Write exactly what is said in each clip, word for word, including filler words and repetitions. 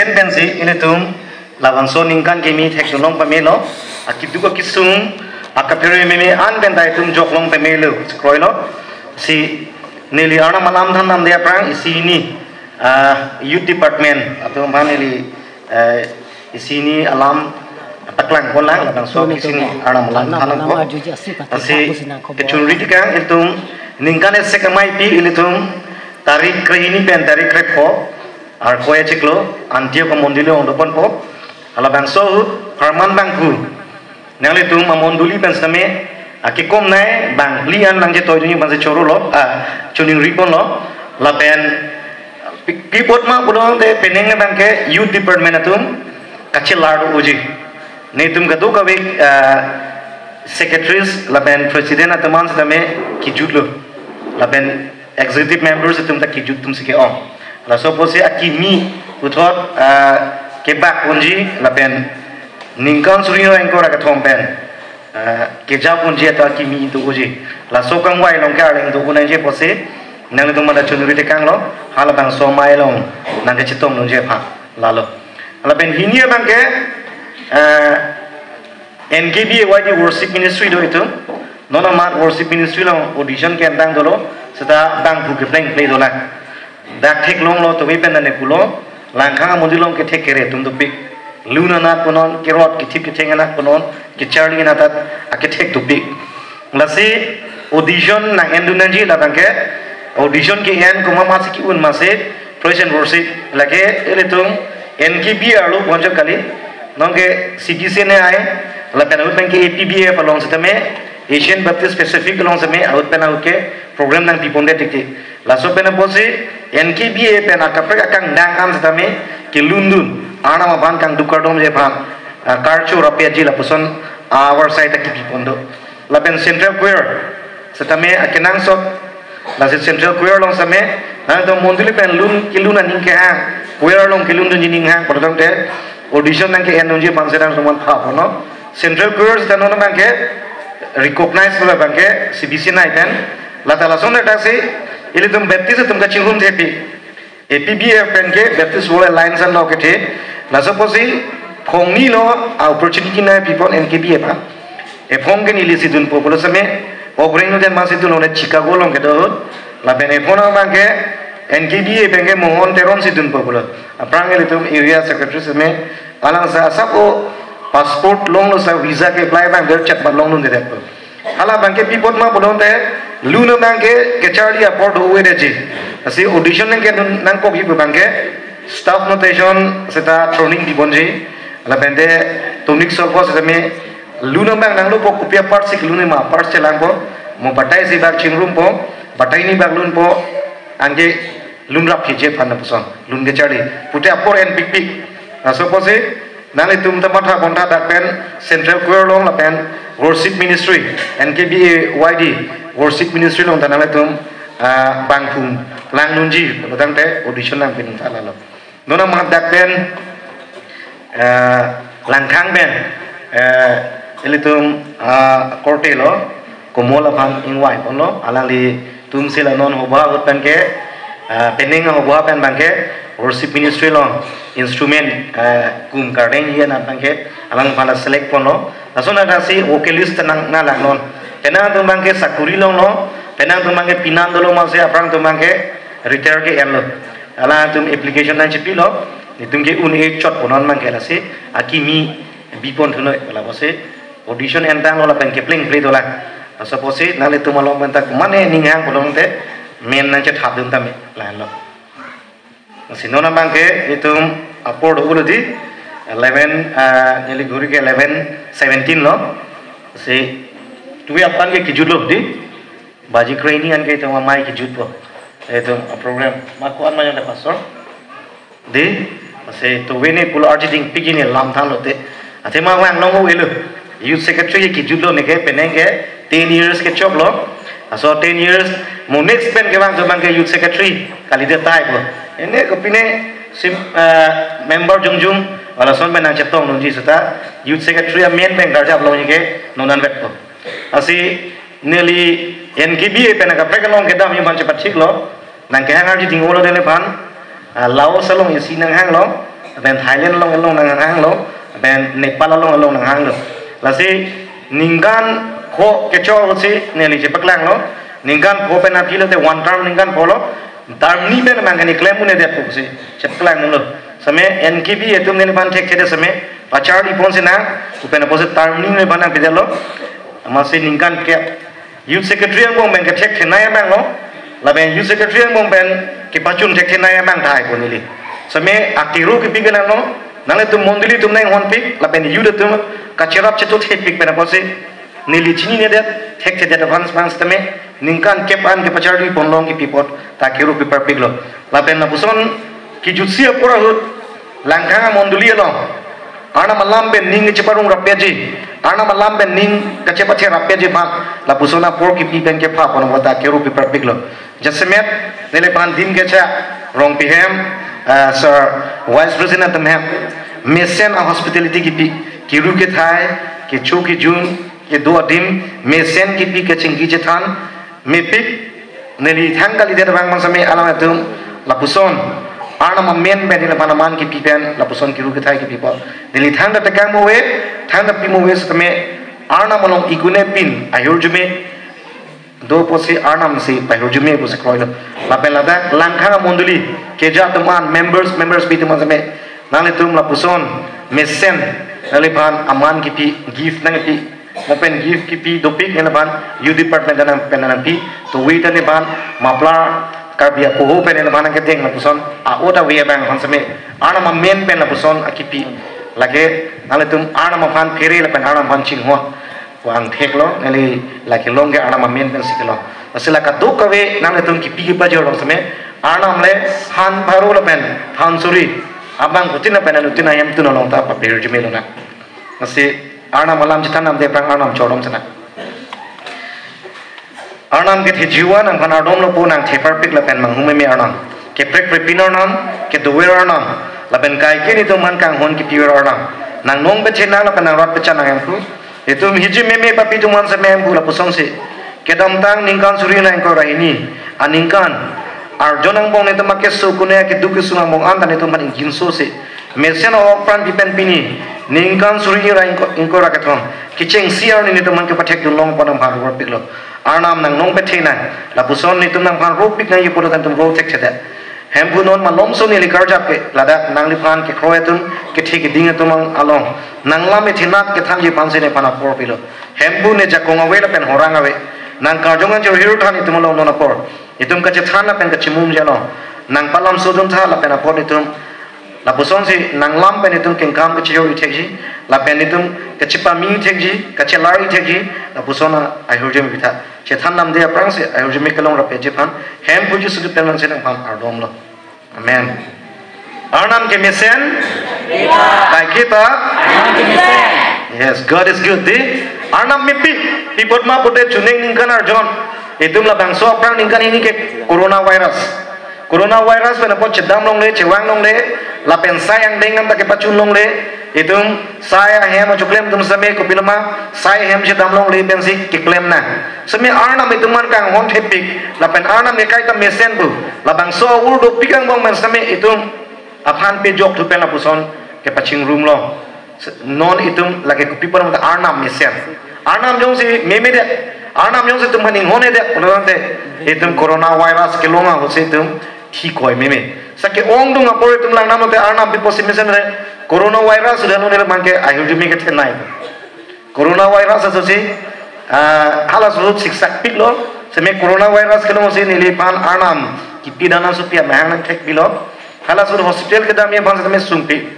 Pen pensi ilitum labangso ningkan kimi thekdunlong pamelo, akiduk akisung, akaphere meme an pen ta itum joklong pamelo, kroilo. Si neli Arnam alam than namde aphrang isi hini, ah, youth department atum aphan neli, eh, isi hini alam paklang pon lang, labangso isi hini Arnam alam than nangpo. Asi kechunri tikang ilitum ningkan esek amei pi ilitum tarik krehini pen tarik krepho, Arkoi achiklo, Antioch amondoli along doponpo. Halabangso ahut pharman bangphu nanglitum amondoli pen sitame, akikom nai bang li an nangchetoidunji aphansi chorolo, ah, choningri ponlo. Lapen pi-, pi apot ma pulote penang abangke youth department atum kachelar do uji. Netum kadokave, ah, secretaries lapen president atum an sitame kijutlo. Lapen executive members atum ta kijut atumsi ke-ong. Laso apotsi akimi puthot, ah, kebak ponji lapen ningkan suri ingkoi ra kethom pen, ah, keja ponji atum akimi do uji. Laso kangvai along ke arleng do unji apotsi nangtum mada choningri tekanglo, halabangso amei along nangkachetongdunji aphan lalo. Lapen hini abangke, ah, N K B A Y D worship ministry do itum. Non amat worship ministry along audition ke-entang dolo, seta bangphu kepleng ple dolang. Dak theklonglo, tumi pen nane pulo, Langkhang amondoli along kethek kere atum dopik. Lun anat punon, kerot kethip ketheng anat punon, kecharli anat ta akethek dopik. Lasi audition nang-endun nangji labangke, audition ke-en komat masi ke-un masi, praise and worship lake ilitum N K B A arlo ponjo kali, nonke C B C N A I, lapen ahut penke A P B F along sitame, Asian Baptist Pacific along sitame, ahut pen ahut ke program nangpiponde tiktik. Laso pen apotsi N K B A pen akaprek akangdang an sitame kelundun, Arnam aphan kangduk kardomji aphan, ah, karcho rapiaji lapuson, ah, our side ta kipi pon do. Lapen Central Choir sitame akenangsot, lasi Central Choir along sitame, nangtum mondoli pen lun kelun aning kehang, choir along kelundunji aning hang, pulotangte audition nangke-endunji aphan sitame nangtum aphan pha ponlo. Central Choir sita non abangke recognize lo abangke C B C N A I pen. Lata lason ta si ilitum Baptist atum kachingrum thepi. A P B F penke Baptist World Alliance along kethe. Laso apotsi phongni lo a-opportunity nangpipo N K B A aphan. Ephong ke neli si dunpo pulo sitame, Ogreng nuden masi dunlo ne Chicago along kedo ahut. Lapen ephong abangke N K B A penke Mohon Teron si dunpo pulo. Aphrang ilitum area secretary sitame, alang sa asap o passport longlo sa visa ke-apply abang der chat ba longdunde detpo. Halabangke pi apot ma pulote, lun abangke kecharli apor do-e detji. Lasi audition nangke nun nangkokji pu abangke staff notation seta training piponji. Lapente tonic solfa sitame lun abang nanglopo, kopi apar si kelun ma apar chelangpo, mo batai isi bak chingrumpo, batai hini bak lunpo, anke lun rap hije aphan lapuson, lun kecharli pute apor en pikpik. Laso apotsi nanglitum ta matha pontha dak pen Central Choir along lapen worship ministry, N K B A Y D worship ministry along ta nanglitum, ah, bangphu langdunji pulotangte audition nangpi nangtha lalo. Non amat dak pen, ah, Langkhang pen, ah, ilitum, ah, korte lo, Komol aphan ingvai ponlo, alanglitum si la non hoba ahut penke, ah, penang hoba pen abangke worship ministry along instrument, ah, kum kardeng yen abangke alangphan select ponlo. Lason ta si vocalist nang nalak non. Penang atum abangke sakuri longlo, penang atum abangke pinan dolo masi aphrang atum abangke retire ke-enlo. Alangtum application nangchipilo, netum ke un-e chot punon abangke lasi akimi bipon thunoi, la apotsi audition entanglo lapen kepleng ple dolang. Laso apotsi nanglitum along pen ta komatne aning hang pulote men nangchethapdun tame, lahenlo. Lasi non abangke itum apor do-olo di, eleven, ah, neli ghuri ke eleven seventeen lo. Lasi tuwe aphan ke kijutlo di, baji krehini an ke itum amei kijutpo. Itum program ma ko-an ma yong le pastor. Di, lasi tuwe ne pulo arjiding pigine lam thanlo te. Athema vang nong o elo. Youth secretary ke kijutlo neke penang ke ten years kechoklo. Laso ten years mo next pen kevang atum abangke youth secretary kalidet tahai po. Ene kopine sim, eh, member jongjung, lason pen nangchetongdunji seta youth secretary amen pen karjap longji ke non anvetpo. Lasi neli N K B A pen akaprek along kedamji aphan chepathiklo. Nangkehang arjiding olo dele aphan, ah, Laos along isi nanghanglo. Lapen Thailand along along nanghanglo, lapen Nepal along along nanghanglo. Lasi ningkan pho kecho si neli chepaklanglo. Ningkan pho pen aphi lote one term ningkan pho lo. Term ni pen abang ke ne klem un-edet pusi chepaklanglo. Seme N K B atum neliphan thekthedet seme pacharli pon si nang, lapen apotsi term ni neliphan nangpidetlo. Amatsi ningkan kep Youth Secretary angbong pen kethekthenei abang lo, lapen Youth Secretary angbong pen kepachun thekthenei abang tahai ko neli. Seme akero kepi ke nang lo, nanglitum mondoli atum nanghonpik, lapen youth atum kacherap chetut thepik pen apotsi neli chininedet, thekthedet abang abang seme, ningkan kep an kepacharli ponlong kepi apot ta kero keparpiklo. Lapen lapuson kejutsi apor ahut, Langkhang amondoli along Arnam alam pen ning cheparong rapji, Arnam alam pen ning kachepathe rapji abang, lapuson apor kepi pen kepha pon abang ta kero keparpiklo. Jasemet neliphan dim kecha Rongpi hem, ah, Sir Vice President atum hem, mesen a-hospitality kepi, kero kethai, kecho kejun, kedo adim, mesen kepi kachingki chethan, mepik, neli thangta lidet abang man seme alanglitum lapuson Arnam amen pen neliphan aman kepi pen lapuson kero kethai kepi apot neli thangta tekang mo ave, thangta pi mo ave seme Arnam along ikune pin ahirjume do pusi Arnam si pahirjume pusi kroilo. Lapen ladak Langkhang amondoli keja atum an members, members pi atum an seme nanglitum lapuson mesen neliphan aman kepi, gift nangpi, mo pen gift kepi dopik neliphan youth department nang pen nangpi, to wait neliphan muffler Karbi apoho pen neliphan kedeng lapuson a-ot ave abang aphan seme Arnam amen pen lapuson akepi. Lake nanglitum Arnam aphan phere lapen Arnam aphan chinghon vang theklo, neli lake long ke Arnam amen pensi kelong. Lasi la kadokave nanglitum kepi kepajor along seme Arnam le phan pharo lapen phan suri abang kutin lapen anutin ahemtun along ta papirjume lonang. Lasi Arnam alam chethan namde aphrang Arnam chodom sena. Arnam kethe jiwa nangphan ardomlo pu nangtheparpik lapen manghumeme Arnam. Keprek prepin Arnam, kedover Arnam, lapen kaike netum aphan kanghon kepiver Arnam. Nangnong peche nang lapen nangrat pecha nang Hemphu. Itum hiji meme papi atum an seme Hemphu lapusonsi kedamtang ningkan suri ingkoi ra hini aningkan arjon angbong netum akeso kune akeduk kesung angbong anta netum aphan ingginso si mesen a-ok pran pipen pini ningkan suri ra ingkoi, ingkoi ra kethom kechengsi arni netum aphan kepathekdun long pon nangphan ropiklo. Arnam nangnong pethe nang, lapuson netum nangphan ropik nangji pulo tangtum ro thekthedet. Hemphu non malomso neli karjap ke ladak nangliphan kekroi atum, kethe keding atum along nanglam ethenat kethanji aphansi nephan apor pilo. Hemphu ne jakong ave lapen horang ave. Nang karjong anjir hirthan itum along non apor, itum kachethan lapen kachimumji along nangpalamsodun tha lapen apor itum lapusonsi nanglam pen itum kengkam kachejor ithekji, lapen itum kachepame ithekji, kachelar ithekji, lapuson ahirjume pitha. Chethan namde aphrangsi ahirjume kelong rapji aphan, Hemphu Jisu pen nangsi nangphan ardomlo. Amen. Arnam kemesen, kaiketa. Yes, God is good. Di, Arnam mepik, pi apot ma pulote chuning ningkan arjon. Itum labangso aphrang ningkan hini ke coronavirus. Coronavirus pen apot chedam longle, chevang longle, lapen sai angdeng anta kepachun longle, itum sai ahem achuklem atum seme kopiloma, sai ahem chedam longle pensi keklem nang. Seme Arnam itum aphan kanghon thepik, lapen Arnam ke kaita mesen pu, labangso ur dopik angbong pen seme itum aphan pejok thu pen lapuson kepachingrum long. Non itum lake kopi apot mata Arnam mesen. Arnam jongsi memedet, Arnam jongsi itum aphan inghonnedet, pulo tangte itum coronavirus kelong ahutsi itum thikoi meme. Sa ke-ongdung apor itum langnam lote Arnam pi apotsi mesenre, coronavirus sudah nonle mangke ahirjume kethenei. Coronavirus aso si, ah, halaso ahut siksak piklo, seme coronavirus kelongsi neliphan Arnam kipi dana supi amahang nangthek pilo. Halaso hospital kedamji aphan seme sungpik.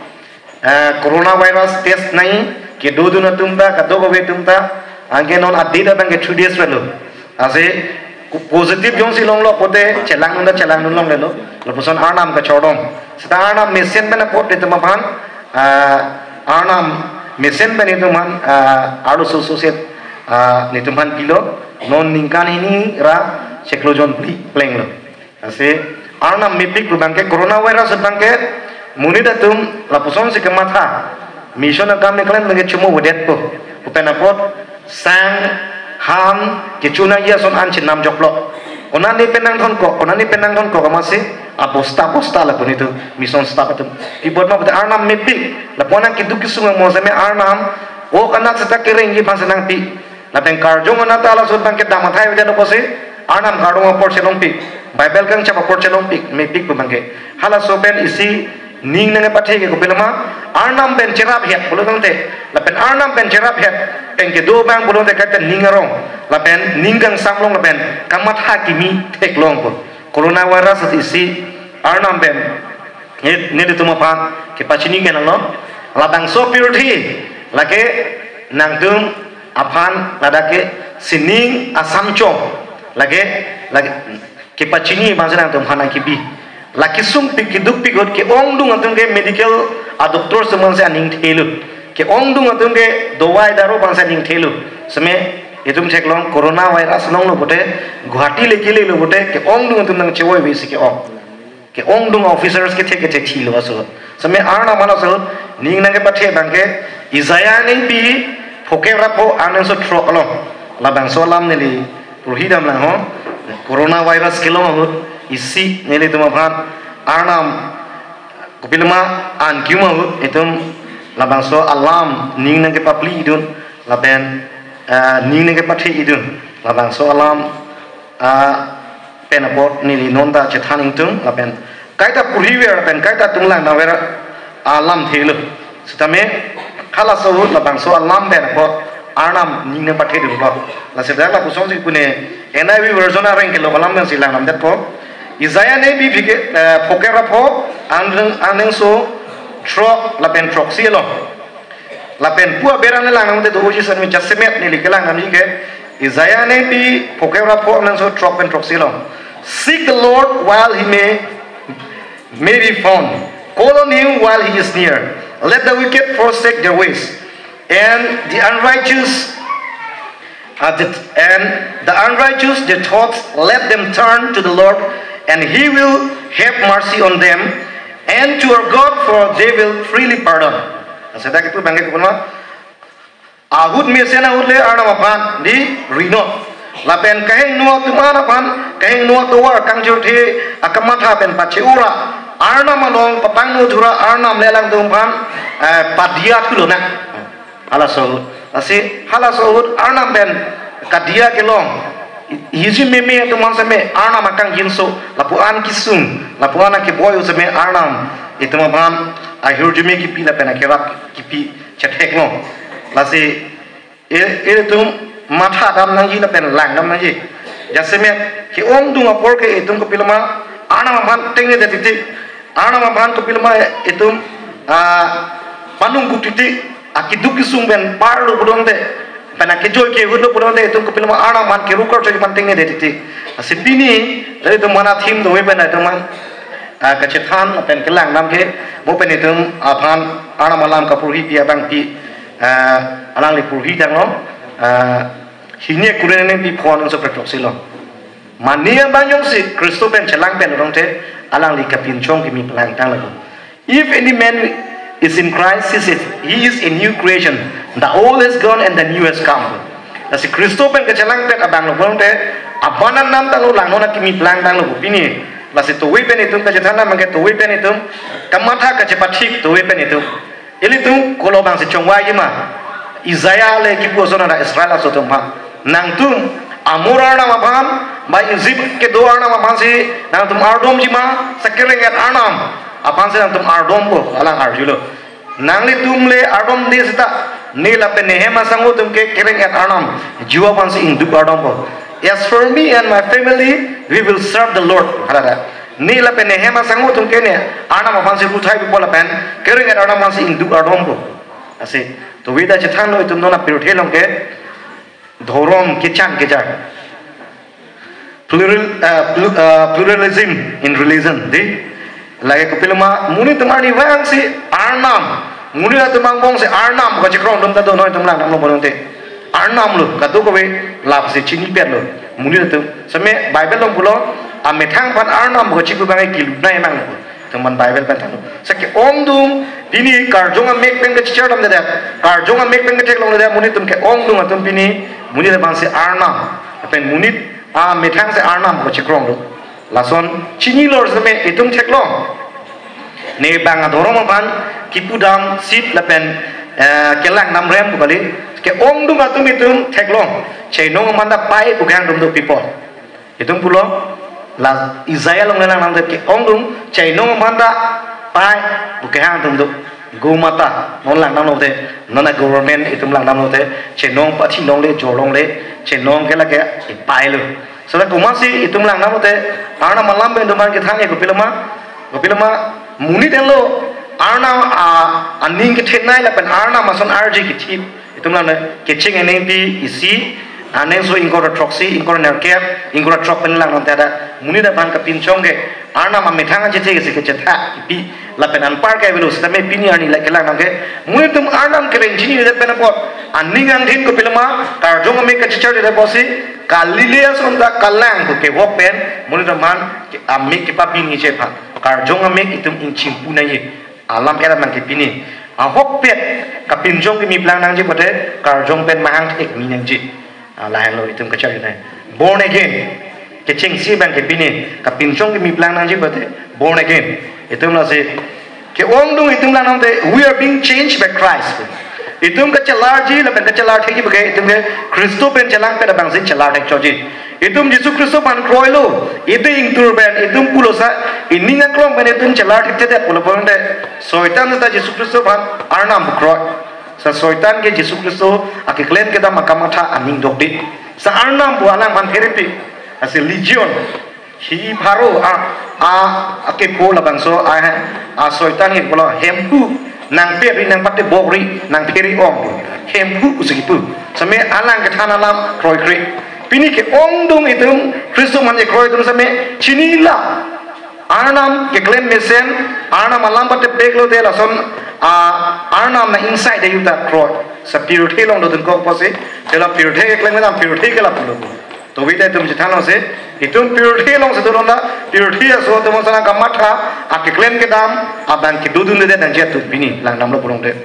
Ah, coronavirus test nangji, kedodun atum ta, kadokave atum ta, anke non adate abang ke two days velo. Lasi ku-, positive jongsi longlo pulote chelangdun ta chelangdun longlelo. Lapuson Arnam kachordom. Seta Arnam mesen pen apot itum aphan, ah, Arnam mesen pen itum aphan, ah, arloso soset, ah, netum aphan pilo. Non ningkan hini ra chiklo jon phli plenglo. Lasi Arnam mepik pu abangke coronavirus abangke monit atum lapusonsi kematha. Mission akam keklem abangke chomo wedetpo. Pu pen apot sang, ham, kecho nangji ason an chenam joklo. Konane pen nangthonkok, konane pen nangthonkok amatsi Abosta bosta lapu nelitum mission staff atum. Pi apot ma pute Arnam mepik. Lapu-an keduk kesung mo seme Arnam, o kanak seta kereng ji aphan si nangpik. Lapen karjong anat ta laso abang ke dam athai avedet apotsi Arnam kardom apor chelongpik, Bible kangchap apor chelongpik, mepik pu abang ke. Halaso pen isi ning nangkepathe ke kopiloma, Arnam pen cheraphet pulo tangte, lapen Arnam pen cheraphet pen kedo abang pulote kaita ning arong, lapen ning kangsam long lapen kamatha kimi theklong pu. Coronavirus isi Arnam pen ne, nelitum aphan kepachini ke nanglo. Labangso pirthe lake nangtum aphan ladak ke sining asam chong lake, lake kepachini abang si nangtum aphan nangkebi. Lake sungpik kedukpik ahut ke-ongdung atum ke medical a-doctor atum aphan si aning thelo. Ke-ongdung atum ke dawai daru aphan si aning thelo. Seme itum theklong coronavirus longlo pute, Guwahati le kelelo pute, ke-ongdung atum nangchevoi ave si ke-ong. Ke-ongdung officers kethe kethe thilo aso. Seme Arnam halaso ning nangkepathe abang ke Isaiah nengpi phokep ra pho angdengso throk along. Labangso alam neli porhi damlang ho. Coronavirus kelong ahut isi nelitum aphan Arnam kopiloma an kium ahut itum labangso alam ning nangkepapli idun lapen, eh, ning nangkepathe idun labangso alam, ah, pen apot neli non ta chethan ingtung lapen kaita porhiver lapen kaita tunglangdamver alam thelo. Sitame halaso ahut labangso alam pen apot Arnam ning nangpathedunlo. Lasi dak lapuson si pune N I V version areng kelok alam pensi langdamdetpo. Isaiah nengpi phike, eh, phokep ra pho angdeng, angdengso throk lapen throksi along. Lapen pu aberang le langdamde do uji san mi jasemet neli kelangdamji ke Isaiah nengpi phokep ra pho angdengso throk pen throksi along. Seek the Lord while he may, may be found. Call on him while he is near. Let the wicked forsake their ways, and the unrighteous, uh, the, and the unrighteous their thoughts. Let them turn to the Lord, and he will have mercy on them, and to our God, for they will freely pardon. Lasi dak itum abang ke kopiloma, ahut mesen ahut le Arnam aphan dei rinot. Lapen kehingno atum an aphan, kehingno atovar kangjorthe akamatha pen pache-ura, Arnam along papangno thura Arnam le alangtum aphan, eh, padiya thulo na. Halaso ahut. Lasi halaso ahut Arnam pen kadiya kelong. Hijim meme atum an seme Arnam akangjinso, lapu-an kesung, lapu-an akeboi seme Arnam itum aphan ahirjume kipi lapen akerap kipi chetheklong. Lasi i-, ilitum matha dam nangji lapen langdam nangji. Jasemet ke-ongdung apor ke itum kopiloma Arnam aphan tengnedet titi. Arnam aphan kopiloma itum, ah, panung kutiti. Akeduk kesung pen parlo pulotangte, pen akejoi kehutlo pulotangte itum kopiloma Arnam aphan keru karcho aphan tengnedet titi. Lasi pini, lasi itum mana theme do-ve pen itum aphan, ah, kachethan pen kelangdam ke, mo pen itum aphan Arnam alam kaporhipi abangpi, ah, alangli porhi tanglo, ah, hini Korinth nengpi phongo angdengso phroksi along. Mane abang jongsi Khristo pen chelang pen longte alangli kapinchong kimi plangtang lapu. If any man is in Christ, he is, he is a new creation. The old has gone and the new has come. Lasi Khristo pen kachelang pen abang lo pulotangte, abang an nam tanglo, langnon akimi plangtang lapu pini. Lasi do-ve pen itum kachethan abang ke do-ve pen itum kamatha kachepathik do-ve pen itum. Ilitum kolo abang si chongvaiji ma? Isaiah le kipu ason ada Israel aso atum aphan. Nangtum Amor arnam aphan, ba Egypt kedo arnam aphan si nangtum ardomji ma? Sa kereng-et arnam aphan si nangtum ardompo, alang arjulo. Nanglitum le ardomde seta, ne lapen ne hem asangho atum ke kereng-et arnam, Jehovah aphan si ingduk ardompo. As for me and my family, we will serve the Lord. Halada. Ne lapen ne hem asangho atum ke ne arnam aphan si ruthai bipo lapen kereng-et arnam aphan si ingduk ardompo. Lasi, do-ve ta chethanlo itum non apirthe along ke dhorom kechang kechang. Plural, uh, plu-, uh, pluralism in religion, dei. Lake kopiloma, monit atum arnivang si arnam. Monit atum angbong si arnam kachekrong atum ta do noi atum langdamlo bonong te. Arnam lo, kadokave lap si chinipetlo. Monit atum. Seme Bible along pulo, amethang aphan arnam kachiku abang ke kelunai mang lo. Teman Bible pen tanglo. Sa ke-ongdung, pini karjong amek pen kachechar damdedet. Karjong amek pen kacheklongdedet, monit atum ke-ongdung atum pini, monit aphan si arnam. Lapen monit amethang si arnam kachekronglo. Lason chinilo seme itum theklong. Ne bang adhorom aphan kipudam sip lapen, eh, kelang namrem pu kali. Ke-ongdung atum itum theklong. Chenong aman ta pai pu kehang atum do people. Itum pulo, la Isaiah along le lang nang ke-ongdung, chenong aman ta pai pu kehang atum do. Gumata, non lang nang lote, non a government itum lang nang lote, chenong pathi longle, jor longle, chenong ke lake ipai lo. Seta komatsi itum lang nang lote, Arnam alam pen itum aphan kethan ke kopiloma, kopiloma, monit henlo, Arnam a, aning kethenei lapen Arnam ason arje kethip. Itum lang na kecheng enengpi isi, aning so ingkoi ra throksi, ingkoi ra nerkep, ingkoi ra throk pen lang nang tada, monit aphan kapinchong ke, Arnam amethang achethe si kechetha kipi, lapen anpar ke avelo sitame pini arni lake lang nang ke, monit atum Arnam kereng chinidet pen apot, aning angthin kopiloma, karjong amek kachechar det apotsi, Galilea ason ta kalang pu kevok pen, monit atum aphan, ke amek kepabini chepha, karjong amek itum ingchimpu nangji, alam era nang kepini. Ahokpet, kapinchong kimi plang nangji pote, karjong pen mahang thek mi nangji. Ah, lahenlo itum kachari nai. Born again. Kechengsi abang kepini. Kapinchong kimi plang nangji pote, born again. Itum lasi. Ke-ongdung itum lang nang te, we are being changed by Christ. Itum kachelarji, lapen kachelar thekji bage, itum ke Khristo pen chelangpet abangsi chelar thek choji. Itum Jisu Khristo aphan kroilo, itum ingtur pen, itum pulo sa, ining aklong pen itum chelar thekthedet pulo pon te, Soitan ta Jisu Khristo aphan Arnam kroi. Sa Soitan ke Jisu Khristo akeklem kedam akamatha aning dokdi. Sa Arnam pu alang aphan therapy. Asi legion. Hi pharo a, a, akepho labangso a, a Soitan ke pulo hemphu nangperi nangpatebokri nangperi ong. Hemphu pusi kipu. Seme alang kethan alam kroikre. Pini ke-ongdung itum, Khristo aphan ekroi atum seme chinila. Arnam keklem mesen, Arnam alam patepek lote lason, a, Arnam na inside de yuta kroi. Sa pirthe along dodun kok apotsi, tela pirthe keklem kedam pirthe ke lapulo. Tobi ta itum chethan longse, itum pirthe alongsi dodun ta, pirthe aso atum sana kamatha, akeklem kedam, abang kedodunde nangji atum pini, lang namlo pulongte.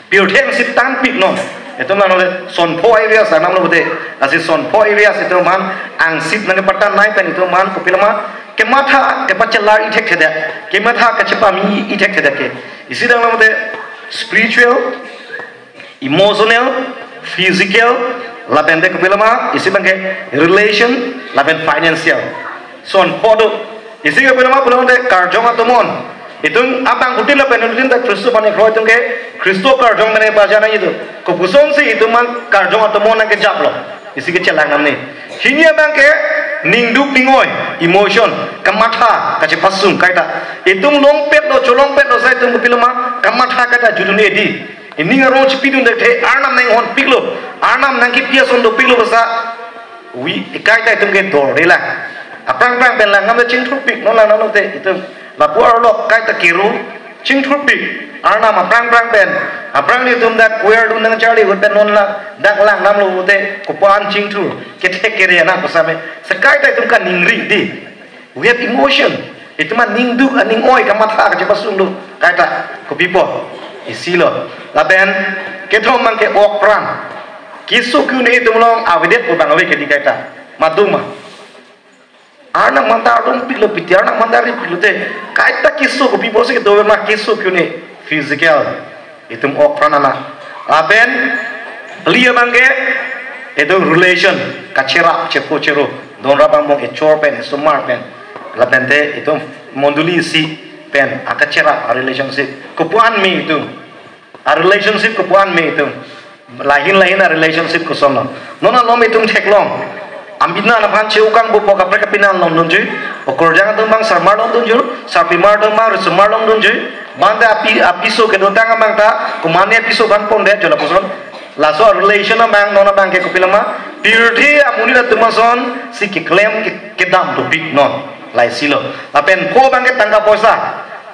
Pirthe angsip tangpik non. Itum lang nole son pho areas lang namlo pute. Lasi son pho areas itum aphan angsip nang kepatan nai pen itum aphan kopiloma kematha kepachelar ithekthedet. Kematha kachepami ithekthedet ke. Isi dang namlo pute spiritual, emotional, physical, lapen te kopiloma, isi abang ke relation, lapen financial. Son pho do. Isi kopiloma pulote karjong atomon. Itum abang kutin lapen kutin ta Khristo aphan ekroi atum ke Khristo karjong mene baja nang itum. Kopusonsi itum aphan karjong atomon nangkejaplo. Isi kechelang namne. Hini abang ke ningduk ning-oi, emotion, kamatha, kachepasung kaita. Itum longpetlo, cholongpetlo sa itum kopiloma, kamatha kaita judun edi. Ining arong chipidun det he Arnam nanghonpiklo, Arnam nangkipi ason dopiklo basa. Wi, ikai ta itum ke dor de la. Aphrang phrang pen lang nang chingthurpik, non lang nang te itum. Lapu arlo kai ta kiru, chingthurpik. Arnam aphrang phrang pen. Aphrang ni itum dak kuar dun nang charli hut pen non la. Dak lang namlo te, kopan chingthur. Kethek kere na kosame. Sekai ta itum kaningri di. We have emotion. Itum aning duk, aning oi, kamatha, kachepasung duk. Kaita, kopipo. Isi lo. Lapen, kethom abang ke ok pran. Keso ke-un-e itum along avedet pu abang ave kedi kaita. Maduma. Arnam aphan ta arongpiklo piti, Arnam aphan ta ripiklo te. Kaita keso kopipo si kedo ma keso ke-un-e. Physical. Itum ok pran ana. Lapen, li abang ke, itum relation, kacherap, chepo chero, don rap angbong, echor pen, esomar pen. Lapen te, itum mondoli isi pen, akacherap, a relationship. Kopuan me itum. A relationship kopuan me itum. Lahin lahin a relationship kosonlo. Non alom itum theklong. Amina aphan cheu kangbupo kaprek kapinan longdunji. Okorjang atum abang sarmar longdunji. Sarpimar atum abang risomar longdunji. Bang te api, apiso kedotang abang ta, komane apiso abang pondet jo lapuson. Laso relation abang, non abang ke kopiloma. Pirthe amonit atum ason, si keklem ke, kedam dopik non. Laisi lo. Lapen pho abang ke tangka poisa.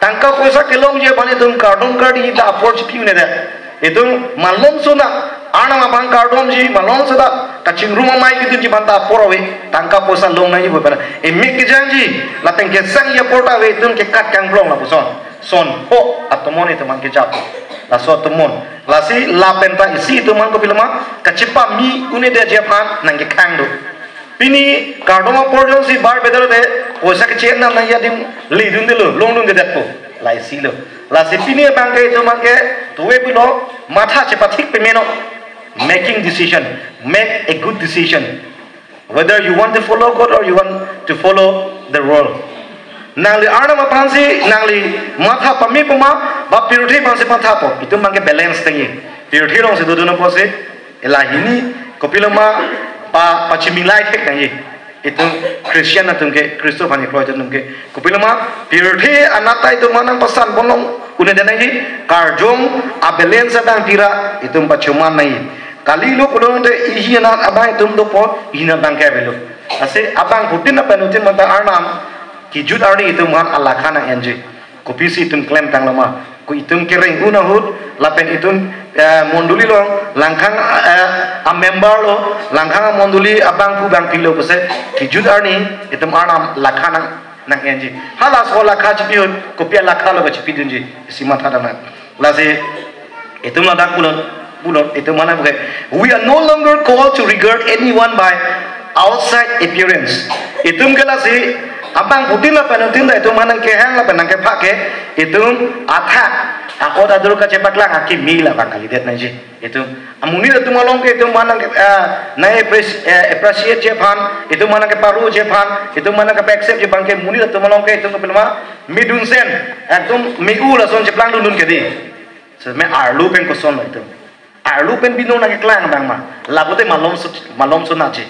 Tangka poisa kelongji aphan itum kardom kardi ta apor chipi-un-edet. Itum malomso na, Arnam aphan kardomji, malomso ta, kachingrum amei kedunji aphan ta apor ave, tangka poisa long nangji pu pen. Emek kejangji, lapen kesangji apor ta ave, itum kekat kangplong lapuson. Son pho atomon itum aphan kejap. Laso atomon. Lasi lapen ta isi itum aphan kopiloma, kachepami un-edetji aphan nangkekhang do. Pini kardom apor jongsi bar bedar te, Poisa keche-en nangji adim ledundelo, longdundedetpo. Laisilo. Lasi pini abangke itum abangke tuwe pulo, matha chepathik pemeno. Making decision. Make a good decision. Whether you want to follow God or you want to follow the world. Nangli Arnam aphansi, nangli matha pame puma, ba pirthe aphansi mathapo. Itum abangke balance tangji. Pirthe alongsi dodun apotsi, lahini, kopiloma, pa, pachimilai thek nangji. Itum Christian atum ke, Khristo aphan kroi atum ke. Kopiloma, pirthe anat ta itum manang pasan bonong, une denangji, karjong, a-balance adang tira, itum pachoman nangji. Kalilo pulote ihi anat abang itum dopo, ihi anat abangke avelo. Lasi abangphutin lapen utin manta Arnam, kejut arni itum aphan alakha nang-enji. Kopisi itum klemtanglo ma? Ko itum kereng-un ahut, lapen itum, eh, mondoli along, langkhang, eh, a-member lo, langkhang mondoli abangphu bangphilo pusi, kejut arni, itum Arnam lakha nang, nang-enji. Halaso lakha chipi ahut, kopi alakha lo kachipidunji, isi matha damnang. Lasi, itum ladak pulo, pulo, itum mana bukai. We are no longer called to regard anyone by outside appearance. Itum ke lasi, abangphutin lapen utin ta itum manang kehang lapen nangkepha ke, itum athak, akot adur kachepaklang akimi labang kalidet nangji. Itum, amonit atum along ke itum manang ke, ah, nang appreci-, eh, appreciate ji aphan, itum manang keparuji aphan, itum manang kepa-accept ji aphan ke monit atum along ke itum kopiloma, medunsen, ekdom me-u lason cheplangdundun ke di. Seme arlo pen kosonlo itum. Arlo pen binong nangkeklang abang ma. Lapu te malom su-, malom sunat ji.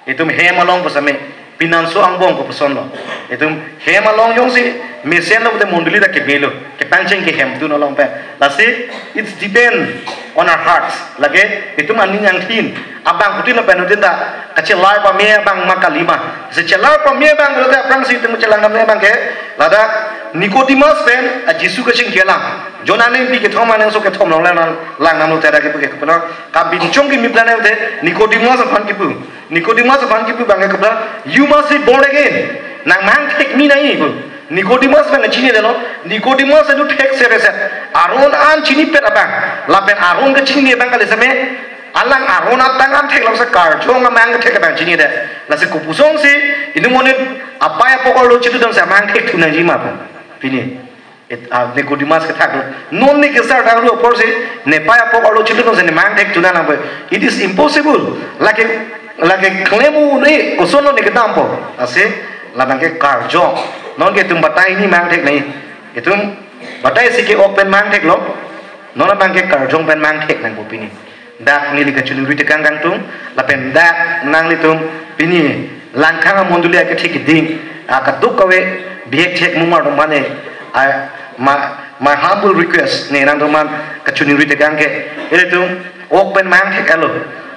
Itum hem along pusame. Pinanso angbong ko pusonlo. Itum hem along jongsi mesenlo pute mondoli ta kebelo. Kepangcheng ke hemtun along pen. Lasi, it's depend on our hearts. Lake, itum aning angthin. Abangphutin lapen utin ta. Kachelar pame abang ma kalima. Sechelar pame abang pulote aphrangsi itum chelang damnang abangke. Ladak Nicodemus pen, a Jisu kachingki alam. John aningpi kethom aning so kethom along lang, lang namlo tera kipu ke puna. Kapinchong kimi plan te Nicodemus aphan kipu. Nicodemus aphan kipu abangke kapla, "You must be born again." Nang mang thek mi nangji pu. Nicodemus abang chinidetlo. Nicodemus itu thek sereset. Aron an chinipet abang. Lapen aron kachini abang kali seme. Alang aron atang an thek lamsa karjong amang thek abang chinidet. Lasi kopusonsi, itum monit apei apok arlo chitudamsi amang thek thu nangji ma pu. Pini. It, ah, Nicodemus kethaklo. Non ne kesar thaklo apotsi, nepei apok arlo chitudamsi nemang thek thu nang nangpo. It is impossible. Lake, lake klem-un-e, kosonlo ne kedampo. Lasi, labangke karjong. Non ke itum batai hini mang thek nangji. Itum batai isi ke-ok pen mang theklo. Non abangke karjong pen mang thek nangpo pini. Dak neli kachiningri tekang kangtung, lapen dak nanglitum pini langkhang amondoli akethek keding, ah, kadokave bihek thek mumar atum aphan, ah, ma-, my humble request, ne nangtum aphan kachiningri tekang ke, ilitum ok pen mang thek-etlo,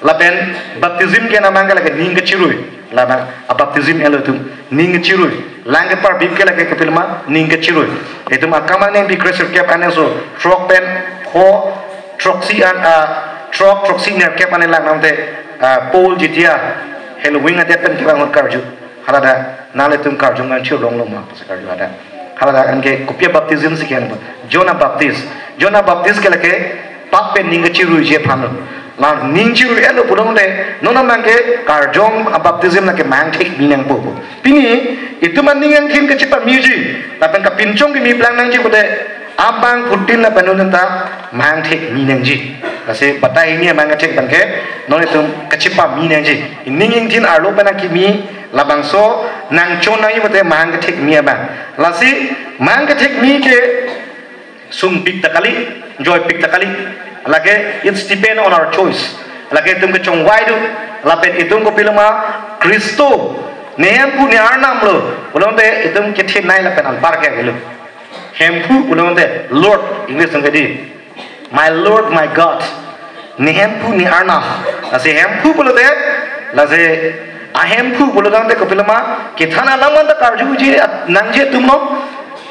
lapen baptism ke nang abangke lake ning kachirui. Labang, a-baptism-etlo itum, ning kachirui. Lang keparbip ke lake kopiloma, ning kachirui. Itum akam aningpi kresirkep aning so, throk pen, pho, throksi an, ah, throk, throksi nerkep aning lang namte, ah, Paul jitia, Halloween adet pen kevang ahut karju. Haladak, nanglitum karjong nangchirlonglo ma, pusi karju hadak. Haladak anke kopi a-baptism si ke-en pu. John a-Baptist. John a-Baptist ke lake pap pen ning kachiruiji aphanlo. La ning chirui-etlo pulote, non abangke karjong a-baptism lake mang thek mi nangpo pu. Pini, itum aning angthin kachepamiji, lapen kapinchong kimi plang nangji pute, abangphutin lapen utin ta mang thek mi nangji. Lasi batai hini amang thek abangke, non itum kachepami nangji. Ining angthin arlo pen akimi, labangso nangchon nangji pute mang kethek mi abang. Lasi, mang kethek mi ke, sungpik ta kali, joipik ta kali. Lake, it's depend on our choice. Lake itum kechongvai do, lapen itum kopiloma Khristo, ne Hemphu ne Arnam lo, pulote itum kethenei lapen anpar ke avelo. Hemphu pulote Lord, English along ke di. My Lord, my God. Ne Hemphu ne Arnam. Lasi Hemphu pulote, lasi ahemphu pulote kopiloma, kethan alam anta karjuji nangji atumlo,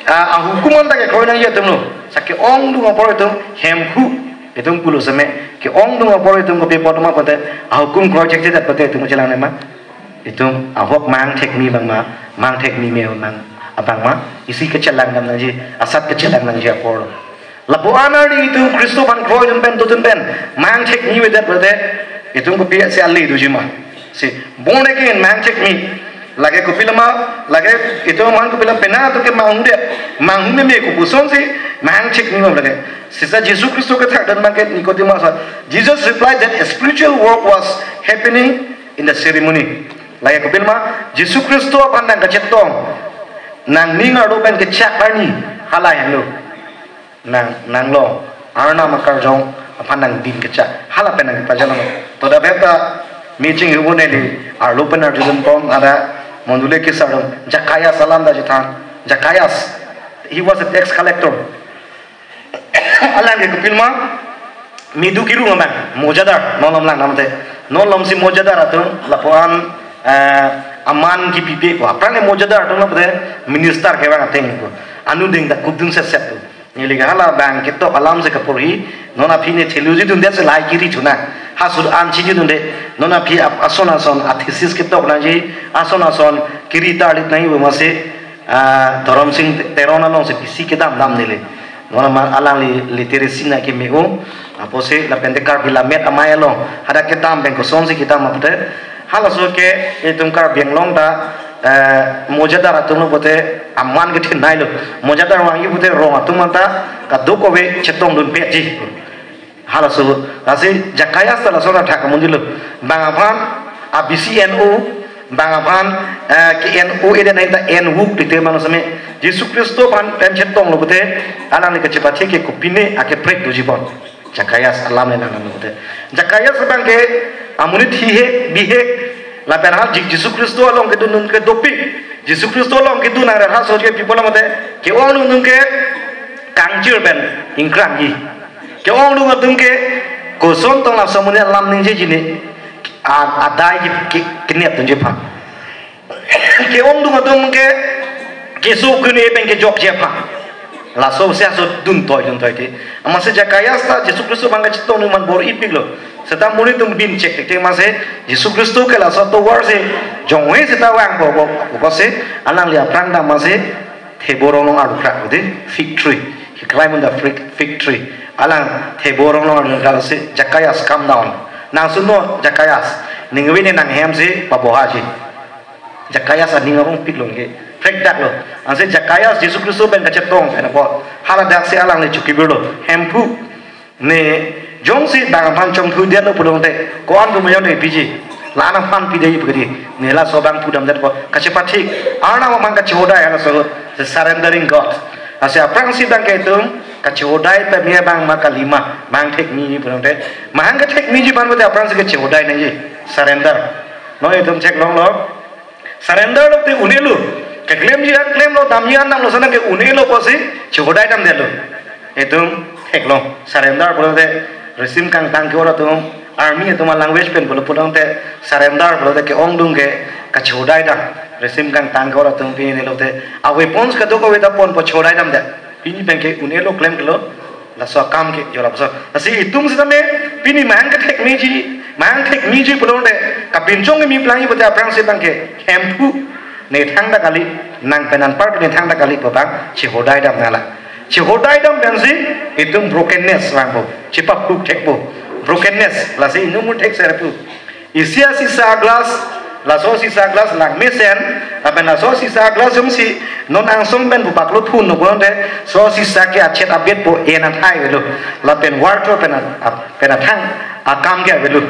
a, ahukum anta kekroi nangji atumlo. Sa ke-ongdung apor itum Hemphu, itum pulo seme, ke-ongdung apor itum kopi apot ma pute, ahukum kroi chekche dat pute itum chelang nema. Itum ahok mang thek mi abang ma, mang thek mi me abang, abang ma, isi kachelang dam nangji, asat kachelang nangji apor. Lapu-an arni itum Khristo aphan kroidun pen, dodun pen, mang thek mi avedet pute, itum kopisi ale doji ma. Si, born again mang thek mi. Lake kopilama, lake itum aman kopila pena atum ke manghudet. Manghu meme, kopusonsi mahang chek ni mam lake. Seta Jisu Khristo kethakdun abangke Nicodemus. Jesus replied that a spiritual work was happening in the ceremony. Lake kopilama, Jisu Khristo aphan nangkachetong, nangning arlo pen kechak arni hala henlo. Nang, nanglo, Arnam akarjong aphan nangdin kechak, hala pen nangpajalang. To dak beta meeting hu neli arlo pen arjudun pom, ada mondoli kesar dong, Jakaias alam ta chethan. Jakaias, he was a tax collector. Alang ke kopilama, medu kirung abang, mojadar, non lom lang namte. Non lomsi mojadar atum, lapuan, eh, aman kipipe ko. Aphrang ke mojadar atum lapu te minister kevang ateng ko. Anuding ta kudun setset ko. Neli ke hala abang ketok alam si kaporhi, non aphi ne theology dundet si lahai kiri chuna. Ha sut an chini dunde, non aphi ap-, ason ason a thesis ketok nangji, ason ason kiri tarlit nangji bo masi, ah, Dhorom Sing Teron alongsi pisi kedam dam neli. Non ama alangli literacy na keme-o, apotsi lapen te Karbi Lammet Amei along, hadak kedam pen kosonsi kedam apot te, halaso ke itum Karbi Anglong ta, eh, mojadar atum lo pote aman kethenei lo. Mojadar vangji pote rong atum anta kadokave chetongdunpetji. Halaso, lasi Jakaias ta laso athak amonit lo. Bang aphan a B C N O, bang aphan, eh, ke N O ede nai ta N-wuk tite mano same. Jisu Khristo aphan pen chetong lo pote, alangli kachepathe ke kopine akeprek doji bon. Jakaias alam le nang nang te. Jakaias abangke amonit hihek bihek lapen ha Ji-, Jisu Khristo along kedun atum ke dopik. Jisu Khristo along kedun nang ha so ke people amat te. Ke-ongdung atum ke kangchir pen ingkrangji. Ke-ongdung atum ke koson tong laso amonit alam ningjeji ne a-, adai ke, ke, kenep dunji aphan. Ke-ongdung atum ke keso kune pen kejokji aphan. Laso si aso duntoi duntoi te. Amatsi Jakaias ta Jisu Khristo abang kachetong atum man bor-ipik lo. Seta monit atum bin chek te amatsi Jisu Khristo ke laso atovar si jonghe seta vang bo bo bo se alangli aphrang ta amatsi thebo rong along arlukrak de fig tree. He climbed on the fig, fig tree. Alang thebo rong along arlukrak si Jakaias come down. Nang suno Jakaias. Ningve ne nanghem si pabohaji. Jakaias aning arongpik lo ke. Prekdak lo. Ansi Jakaias Jisu Khristo pen kachetong pen apot. Haladak si alangli chukibir lo. Hemphu. Ne jongsi bang aphan chongthu dia lo pulong te. Ko-an pu mayon ne piji. La-an aphan pide ip gedi. Ne laso abang pudam det ko. Kachepathe. Arnam aphan kachehodai halaso. The surrendering God. Ansi aphrangsi abangke itum kachehodai peme abang ma kalima. Mahang thekmeji pulong te. Mahang kethekmeji aphan pote aphrangsi kachehodai nangji. Surrender. Non itum theklong lo. Surrender lo te un-e lo. Keklemji an klemlo, damji an damlo, sana ke un-e lo pusi chehodai damdetlo. Itum theklong. Surrender pulote risim kangtang ke-or atum, army atum a-language pen pulo pulote surrender pulote ke-ongdung ke kachehodai dam. Risim kangtang ke-or atum pine lote a-weapons kadokave ta ponpo chehodai damdet. Pini abangke un-e lo klemklo, laso akam ke jolapso. Lasi itum sitame pini mahang kethekmeji, mahang thekmeji pulote kapinchong kemi plangji pote aphrangsi abangke Hemphu, ne thangta kali, nang pen anparke ne thangta kali pu abang chehodai dam nangla. Chehodai dam pensi itum brokenness vangpo, chepaphuk thekpo. Brokenness, lasi inut atum thekser pu. Isi asisa glass, laso sisa glass lang mesen, lapen laso sisa glass jongsi non angsong pen bupaklo phun no bonte, so sisa ke achet abet po en athai avelo, lapen warto pen a-, a-, pen athang akam ke avelo.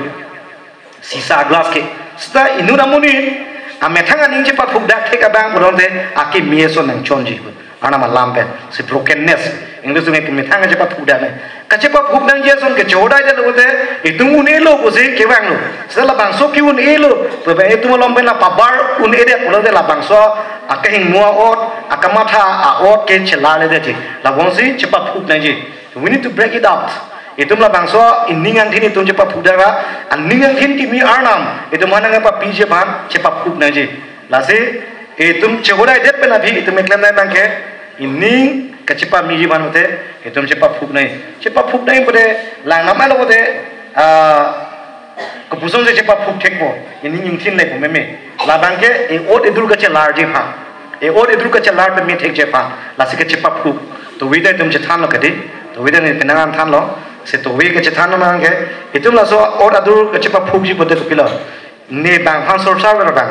Sisa glass ke. Seta inut amonit amethang aning chepaphukdak thek abang bonte, akimi ason nangchonji. Arnam alam pen si brokenness. English pen kemethang kachepaphukdak ne. Kachepaphuk nangji ason ke chehodai det lo pote itum un-e lo pusi kevanglo. Seta labangso ke-un-e lo. Pu abang itum along pen la pabar un-e det pulote labangso akehingno a-ot, akamatha a-ot ke chelarledet ji. Labangsi chepaphuk nangji. We need to break it out. Itum labangso ining angthin itum chepaphukdak ra, aning angthin kimi Arnam itum aphan nangpapiji aphan chepaphuk nangji. Lasi itum chehodai det pen aphi itum keklem nai abangke ining kachepamiji aphan pote itum chepaphuk nai. Chepaphuk nai pote lang namai lo pote, ah, kopusonsi chepaphuk thekpo, ining ingthin lepo meme. Labangke e-ot edur kachelarji aphan. E-ot edur kachelar peme thekji aphan. Lasi kachepaphuk. Tove ta itum chethanlo kedi. Tove ta ne penang an thanlo. Si tove kachethan abangke itum laso ot adur kachepaphukji pote kopilo. Ne bang aphan sorsa ver bang.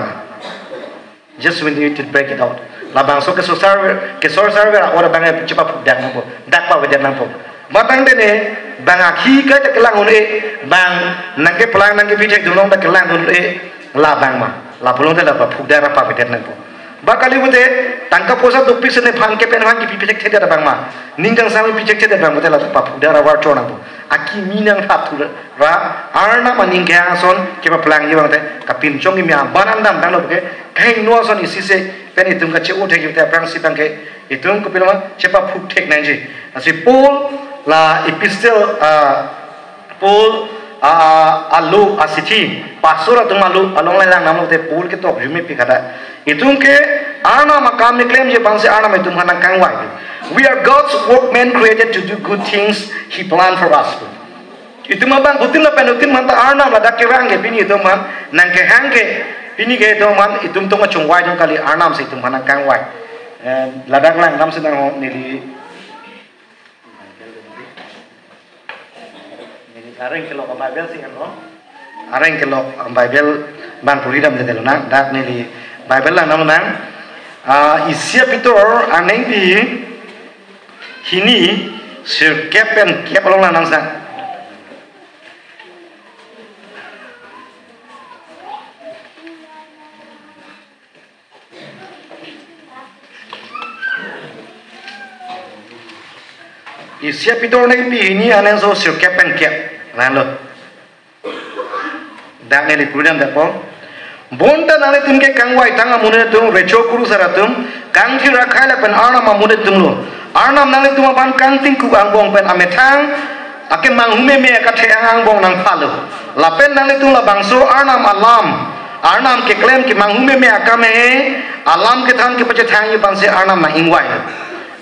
Just we need to break it out. Labangso kesor sar, kesor sar ver, ora bang chepaphuk dak nangpo, dak pavedet nangpo. Matang dene, bang akhi kaita kelang un-e, bang nangkeplang nangkepithek dunlong ta kelang un-e, labang ma. Lapulote la paphuk dak ra pavedet nangpo. Ba kali pute, tangka poisa dopik sene aphan ke pen aphan kepithekthedet abang ma. Ning kangsam pithekthedet abang pute la paphuk dak ra varchor nangpo. Akimi nangthat thu ra, Arnam aning kehang ason kepaplang ji abang te, kapinchong kimi aban an damtanglo ke, kahingno ason isi se pen itum kache-o thek ji te aphrangsi abang ke, itum kopiloma chepaphuk thek nangji. Lasi Paul la epistle, ah, Paul, ah, alo asithi, pastor atum alo, along lang nanglo te Paul ketok jumi pi kada. Itum ke Arnam akam keklemji abangsi Arnam itum aphan nangkangvai. We are God's workmen created to do good things He planned for us. Itum abang kutin lapen utin manta Arnam ladak kevang ke pini itum aphan nangkehang ke, pini ke itum aphan itum tong achungvai jong kali, Arnam si itum aphan nangkangvai. Eh, ladak lang nam sedang ho neli, neli areng kelok Bible si kan ho. Areng kelok Bible bang puri dam de lo nang, dak neli Bible lang nam nang. Ah, isi a-Pitor anengpi hini sirkep pen kep along lang nang sa. Isi a-Pitor anengpi hini anengso sirkep pen kep. Lang lo. Dak neli puri dam dak po. Bonta nanglitum ke kangvai tang amonit atum, recho kurusar atum, kangthir akhei lapen Arnam amonit atum lo. Arnam nanglitum aphan kangtingkuk angbong pen amethang, akemanghu meme akathe angbong nangphalo. Lapen nanglitum labangso Arnam alam, Arnam keklem kemanghu meme akam he, alam kethan kepachethangji abangsi Arnam nang-ingvai.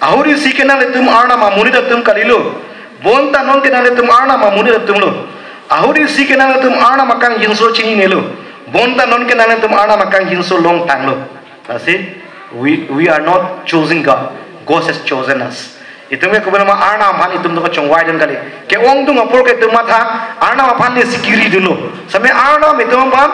Ahut isi ke nanglitum Arnam amonit atum kalilo. Bonta non ke nanglitum Arnam amonit atum lo. Ahut isi ke nanglitum Arnam akangjinso chininelo. Bonta non ke nanglitum Arnam akangjinso longtanglo. Lasi, we, we are not choosing God. God has chosen us. Itum ke kubena ma Arnam aphan itum tong kachungvai dun kali. Ke-ongdung apor ke itum matha Arnam aphan ni sikiri dunlo. Same Arnam itum aphan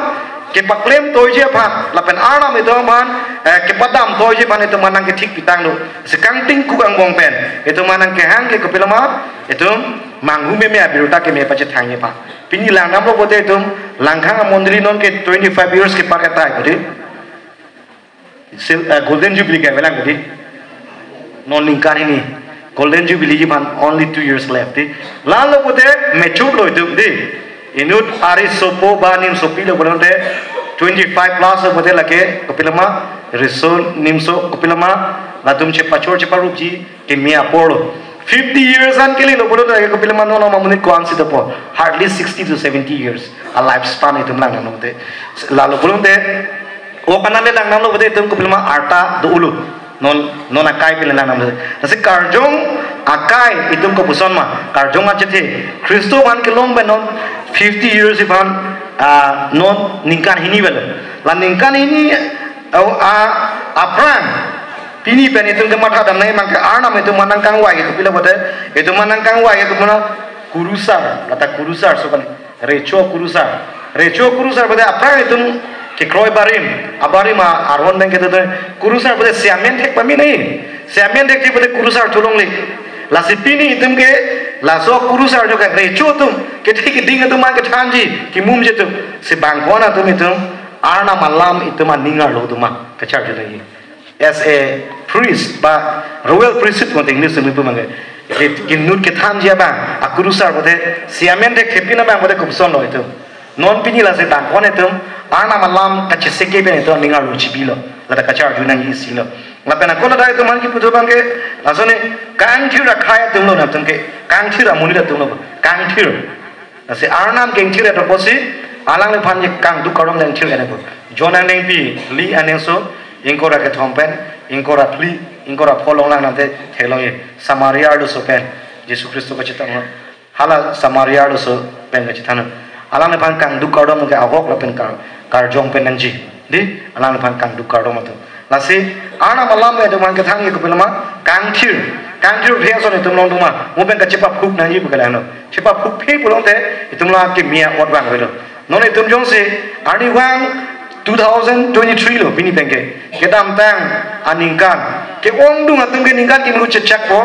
kepaklem toiji aphan, lapen Arnam itum aphan, eh, kepadam toiji aphan itum aphan nangkethik pitanglo. Sekangtingkuk angbong pen itum aphan nangkehang ke kopiloma, itum manghu meme abirta keme pachethangji aphan. Pini lang namlo pute itum Langkhang amondri non ke twenty-five years kepar katai pute. Sil-, eh, Golden Jubilee ke avelang pute. Non ningkan hini Golden Jubilee ji aphan only two years left, di. Lalo pute mature lo itum, di. Inut ari sopo ba nimsopi lo pute twenty-five plus lo pute lake kopiloma, riso nimso kopiloma, latum chepachor cheparupji keme apor lo. Fifty years an kali lo pute lake kopiloma, non amonit ko-ansi dopo. Hardly sixty to seventy years a lifespan itum lang nang pute. Lalo pute, o kanan le lang nanglo pute itum kopiloma arta do-olo. Non, non akai pile lang nanglo. Lasi karjong akai itum kopuson ma, karjong achethe. Khristo aphan kelong pen non fifty years aphan, ah, non ningkan hini avelo. La ningkan hini, oh, ah, aphrang pini pen itum kematha dam nai mang ke Arnam itum aphan nangkangvai ke kopilo pute, itum aphan nangkangvai ke kopilo, kurusar, lata kurusar so kan. Recho kurusar. Recho kurusar pute aphrang itum kekroi barim, abarim a-, aron pen kedo kurusar pute siamen thek pame nai. Siamen thek thek pute kurusar thu longle. Lasi pini itum ke laso kurusar jo ke recho atum, kethe keding atum ma kethanji, kemumji atum. Si bang ko-an atum itum, Arnam alam itum aning arlo atum ma kacharju nangji. As a priest, ba royal priesthood pute English mi pu mang ke. Ke, kenut kethanji abang, akurusar pute, siamen thek thepin abang pute kopuson lo itum. Non pini lasi tangkon itum, Arnam alam kacheseke pen itum aning arlo chibilo, lata kacharju nangji isi lo. Lapen ako lata itum aphan kipu thu abang ke, laso ne, kangthir akhei atum lo nangtum ke, kangthir amonit atum lo, kangthir. Lasi Arnam kengthir atum apotsi, alangliphan je kangduk kardom nangthir atum. John anengpi, li anengso, ingkoi ra kethom pen, ingkoi ra phli, ingkoi ra pho along lang nangte theklongji. Samaria arloso pen, Jisu Khristo kachethan. Hala Samaria arloso pen kachethan. Alangliphan kangduk kardom ke ahok lapen kar-, karjong pen nangji. Di, alangliphan kangduk kardom atum. Lasi, Arnam alam itum aphan kethang ke kopiloma, kangthir. Kangthir thia ason itum longdun ma, mo pen kachepaphuk nangji pu ke lang lo. Chepaphukphe pulote, itum la keme a-ot vang avelo. Non itum jongsi, arnivang, two thousand twenty-three lo pini pen ke. Kedamtang aningkan ke-ongdung atum ke ningkan kimi chechakpo,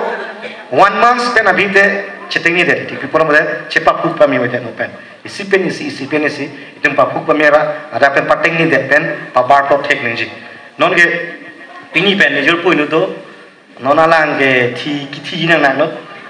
one month pen abite chetengne det. Ti people mo det, chepaphuk pame mo det non pen. Isi pen isi, isi pen isi, itum paphuk pame ra, ada pen patengne det pen, pabar plot thek ningji. Non ke pini pen nejor pui nu do, non alang ke thi, kithi nang nang lo.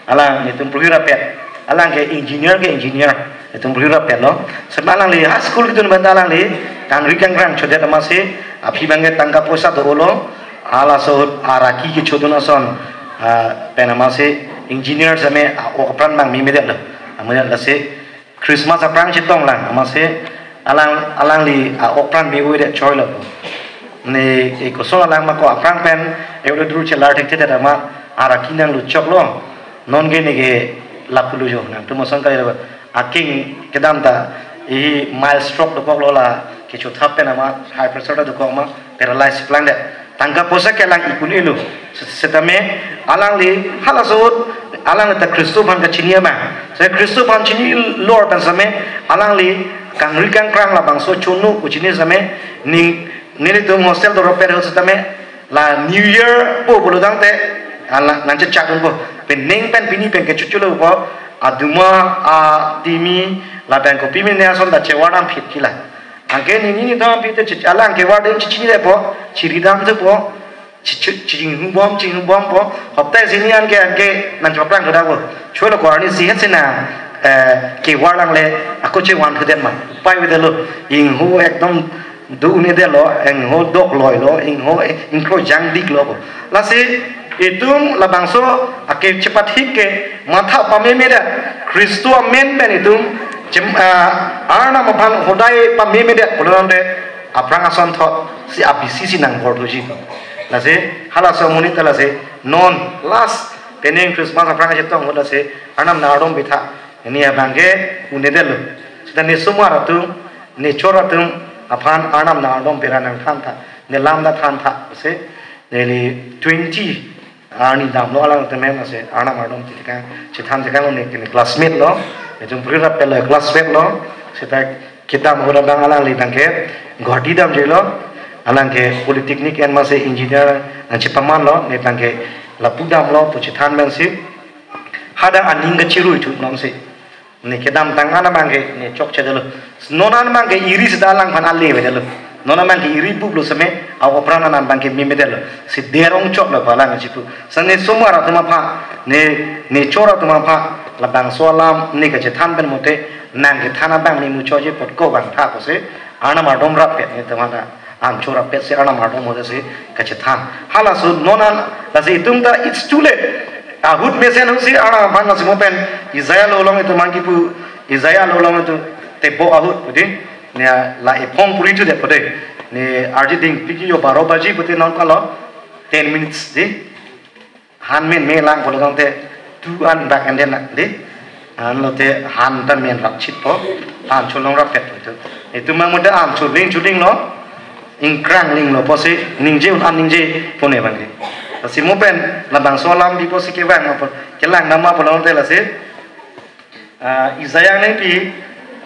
Alang netum pruhi rapet. Alang ke engineer ke engineer. Netum pruhi rapet lo. Sema alangli high school kitu banta alangli kangri kangkrang chodet amatsi aphi bang ke tangka poisa do lo. Halaso ahut araki kechodun ason, ah, pen amatsi engineer seme, ah, ok apran bang memedet lo. Amedet lasi Christmas aphrang chetong lang, amatsi alang, alangli, ah, ok apran bi uide choi lo. Ne, e kosong alang ma ko aphrang pen, e udah dulu chelar thek thek ama, araki nang luchok lo. Non ke ne ke lapu lu jo, nangtum asong kali lo. Aking kedam ta, e mild stroke dokok lo la, kechothap pen ama, high pressure ta dokok ma, paralyze plang det. Tangka poisa kelang ikun ilu. Setame alangli halaso ahut alang ta Khristo aphan kachini ama. Se Khristo aphan chinilo pen seme alangli kangri kangkrang labangso chunu kuchini seme ning nelitum hostel dorop per setame la New Year po bolodang te ala nang chechak po. Pen ning pen pini pen kechuchulo po aduma a timi lapen kopi mene ason ta chevar dam phit kila. Anke nini ni dam phit te chich alang kevar dam chichini le po, chiri dam te po, chichu chinghubom chinghubom po. Hopta sini anke anke nang choplang keda po. Cholo ko arni sihat sina, eh, kevar lang le ako chevan phiden ma. Pai vede lo, ingho ekdom du ne de lo, ingho dok loi lo, ingho ingkro jang dik lo po. Lasi itum labangso ake chepathik ke matha pameme det, Khristo amen pen itum chem, ah, Arnam aphan hodai pameme det pulo nonte aphrang ason thot si abisi si nang bor thuji. Lasi halaso amonit ta lasi non last pening Christmas aphrang chetong ahut lasi Arnam nang ardom bitha ini abang ke un-edet lo. Seta ne somar atum, ne chor atum aphan Arnam nang ardom pera nang thantha, ne lam ta thantha se. Neli twenty arni damlo alang temen ase Arnam ardom titi kang chethan tekang ne kini classmate lo, netum pruhi rapet lo classmate lo, seta kedam ahut abang alangli abang ke Guwahati damjilo, alang ke polytechnic en amatsi engineer nang chepaman lo, ne abang ke lapu damlo pu chethan pensi hadak aning kachirui thu nonsi. Ne kedamtang an abang ke ne chokche detlo. Non an abang ke iri seta alang aphan ale ve detlo. Non abang ke iri buk lo seme, a ok apran an abang ke meme detlo. Si derong chok lo palang chipu. Sene somar atum aphan, ne, ne chor atum aphan, labangso alam ne kachethan pen mote, nang kethan abang ne muchotji apot ko bang tha ko se, Arnam ardom rapet ne teman ta. An chor rapet si Arnam ardom ho si kachethan. Halaso non an lasi itum ta it's too late. Ahut mesen ahut si Arnam aphan lasi mo pen Isaiah lo along itum an kipu Isaiah lo along itum tebok ahut pudi. Ne la ephong puri thu det pudi. Ne arji ding piki yo baro baji pudi non kalo ten minutes di. Han men me lang pulo tangte tu an bak and then di. An lote han ta men rap chit po. An cholong rapet po tu. Itum mang muda an chuling chuling lo. Ingkrang ling lo posi ningje un an ningje pone bang di. Si mo pen labangso alam di posi kevang po. Kelang nama pulo tangte lasi. Ah, Isaiah nengpi,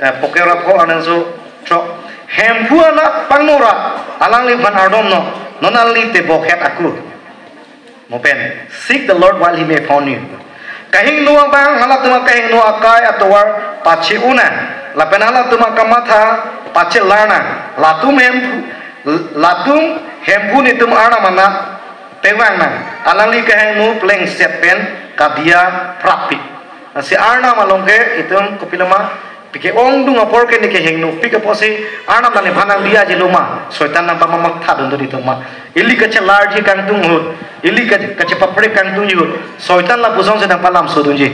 ah, poker rap ho anangso throk. Hemphu anak pangnora, alangliphan ardom non, non alangli tebok het aku. Mo pen, seek the Lord while he may found you. Kahingno abang, halatum akahingno akai atovar pache-o nang, lapen halatum akamatha pachelar nang, latum hemphu, latum hemphu netum Arnam anak pevang nang, alangli kahingno plengset pen kadiya prapik. Si Arnam along ke itum kopiloma pike ongdung apor ke ne kehingnopik apotsi Arnam nang nephan nangdiya jiloma, Soitan nang pamamatha dun dun itum ma. Ili kachelarji kangtung ahut, ili kache, kachepaprek kangtungji ahut, Soitan lapuson si nang palam sodunji.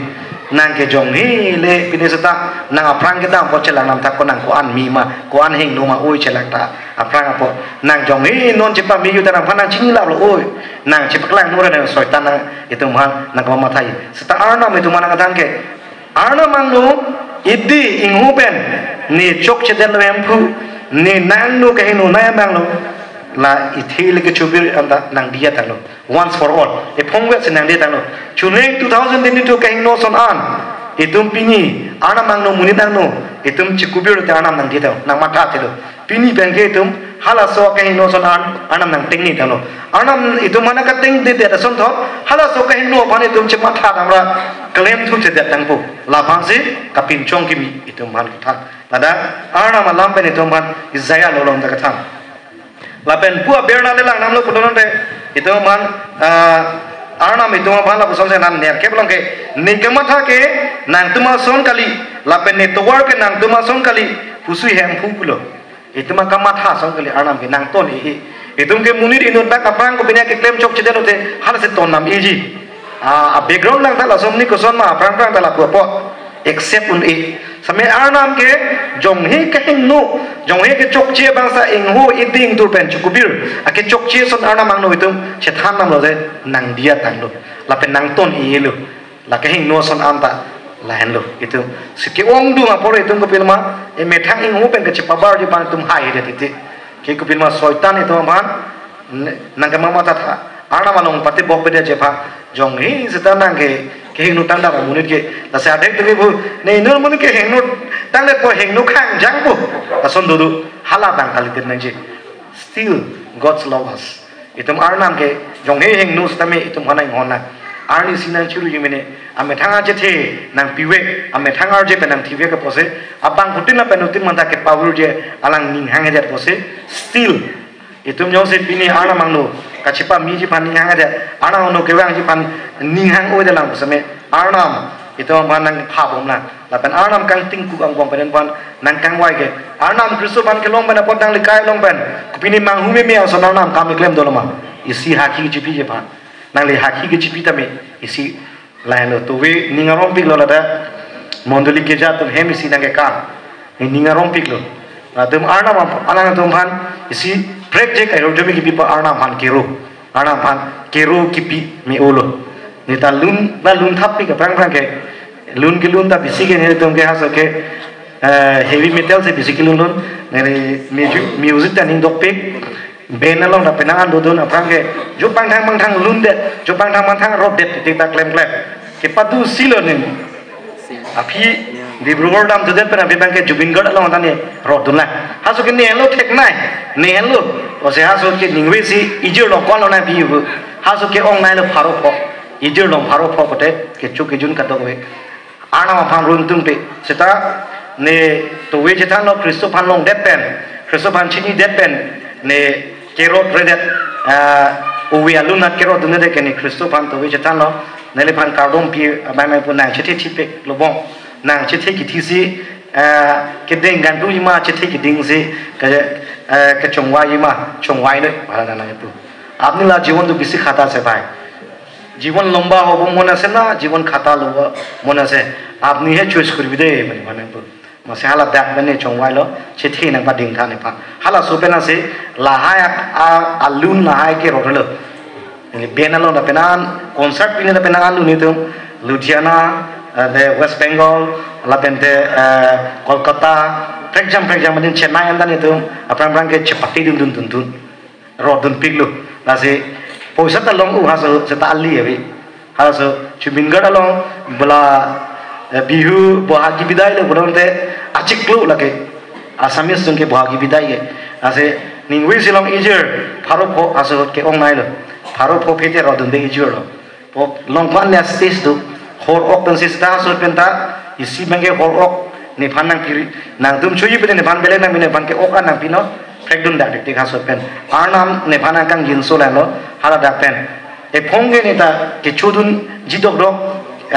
Nang ke jonghi le pine seta nang aphrang kedam apot chelang nang tha ko nang ko-an me ma, ko-an hingno ma oi chelang tha. Aphrang apot nang jonghi non chepame ahut ta nangphan nang chinilap lo oi. Nang chepaklang nura nang Soitan nang itum aphan nang kamathai. Seta Arnam itum aphan nang kethan ke. Arnam angno idi inghu pen ne chokche detlo hemphu, ne nangno kahingno nai amang lo, la ithi le kechubir anta nangdiya tanglo. Once for all. Ephong vet si nangdiya tanglo. Chuning two thousand twenty-two kahingno ason an. Itum pini Arnam angno, monit angno itum chikubir te Arnam nangdiya tanglo. Nang matha thelo. Pini pen ke itum halaso akehingno ason Ar-, Arnam nangtengne tanglo. Arnam itum aphan katengdedet ason thot, halaso akehingno aphan itum chematha damra klemthuthedet tangpo. Laphansi kapinchong kimi itum aphan kethan. Ladak Arnam alam pen itum aphan ijaya lolong ta kethan. Lapen pu aber nanglelang damlo pulote itum aphan, ah, Arnam itum aphan lapuson si nang nerkep long ke, ne kamatha ke nangtum ason kali, lapen ne tovar ke nangtum ason kali pusi Hemphu pulo. Itum akamatha ason kali Arnam ke nangton-e. Itum ke monit inut bak aphrang kopine keklem chokchedet lote halasi ton nam-eji. Ah, a background nangta lason ni koson ma aphrang aphrang ta lapu apot accept un-e. Same Arnam ke jonghe kehingno, jonghe kechokche abangsa ingho iding tur pen chukubir akechokche ason Arnam angno itum chethan damlo te nangdiya tanglo. Lapen nangton-elo. La kehingno ason anta lahenlo. Itum si ke-ongdung apor itum kopiloma, emethang ingho pen kachepabarji aphan itum haihedet titi. Ke kopiloma Soitan itum aphan ne-, nang kemamatha tha. Arnam along pati bokbedet ji aphan. Jonghe seta nang ke, kehingno tangdar amonit ke. Lasi adhek tu ke pu, ne inut monit ke hingno tangdetpo, hingno khangjangpo. Lason dodo, hala abang kalidet nangji. Still, God's love us. Itum Arnam ke jonghe hingno sitame itum aphan inghon nang. Arnisi nangchiruji mene, amethang achethe nangpive, amethang arje pen nangthive ke pusi, abangphutin lapen utin manta kepavirje alang ning hanghedet pusi, still itum jongsi pini Arnam angno kachepamiji aphan ning hanghedet, Arnam angno kevangji aphan ning hang-odelang pusitame, Arnam itum aphan nangphabomlang. Lapen Arnam kangtingkuk angbong pen aphan nangkangvai ke. Arnam Khristo aphan kelong pen apot nanglikai along pen, kopine manghu meme ason Arnam kam keklem doloma? Isi hakhi kechepiji aphan. Nangli hakhi kechepi tame isi lahenlo, tuve ning arongpiklo ladak. Mondoli keja atum hem isi nangkekam. Ne ning arongpiklo. Latum Arnam aphan, alangtum aphan isi prekjek ai rojome kipi pa Arnam aphan kero. Arnam aphan kero kipi me-olo. Ne ta lun, na lun thappik aphrang aphrang ke. Lun kelun ta bisi ke netum ke halaso ke, eh, heavy metal si bisi kelun lun. Neri music, music ta ning dokpik. Band along ta penang an dodun aphrang ke. Jo pangthang pangthang lundet, jo pangthang pangthang roddet, tik tak klem klem. Kepadu silo ning. Aphi Dibrugarh damthudet pen aphi abang ke Zubeen Garg along ta ne rodunlang. Halaso ke ne henlo theknei, ne henlo. Pusi halaso ke ningve si ijir along ko-an lonang pi pu. Halaso ke-ongneilo pharo pho. Ijir along pharo pho pulote kecho kejun kadokave. Arnam aphan run tungte. Seta ne tuve chethanlo Khristo aphan longdet pen, Khristo aphan chinidet pen, ne kerodredet, ah, uve alun nat kerodundet ke ne Khristo aphan tuve chethanlo. Neliphan kardom pi abang nangpu, nang chethe thipik lobong. Nang chethe kethisi, eh, keding kangtung jima chethe keding si ke, eh, kechongvai jima chongvai noi, bhala nang nangpu. আপনি লা জীবনটো বেছি খাটা আছে ভাই। জীবন লম্বা হ'ব মন আছে না, জীৱন খাটা ল'ব মন আছে? আপনি হে চইচ কৰিবি দেই, মানে, মানে, Masi hala dak pen ne chongvailo, chethe nangpading tha nephan. Halaso pen asi, lahai ak-, a-, alun lahai kerodlo. Ini band along ta penang, concert pini ta penang alun itum, Ludhiana, eh, de West Bengal, lapen te, eh, Kolkata, prekjam prekjam adin Chennai anta itum, aphrang aphrang ke chepate dun dun dun dun. Rodunpiklo. Lasi poisa ta long-o halaso seta ali ave. Halaso Zubeen Garg along bula, eh, Bihu Bohagi Bidai lo pulote achiklo lake. Assamese atum ke Bohagi Bidai ke. Lasi ningve si long ijir pharo pho halaso ke-ongneilo. Pharo pho phete rodunde ijirlo. Pok long pan le stage do. Hor ok pen stage ta halaso pen ta isi abang ke hor ok nephan nangpiri. Nangtum chuji pen nephan bele nang nephan ke ok an nangpino. Prekdun dak dik dik halaso pen. Arnam nephan nangkangjinso lalo hala dak pen. Ephong ke ne ta kechodunji dokdok,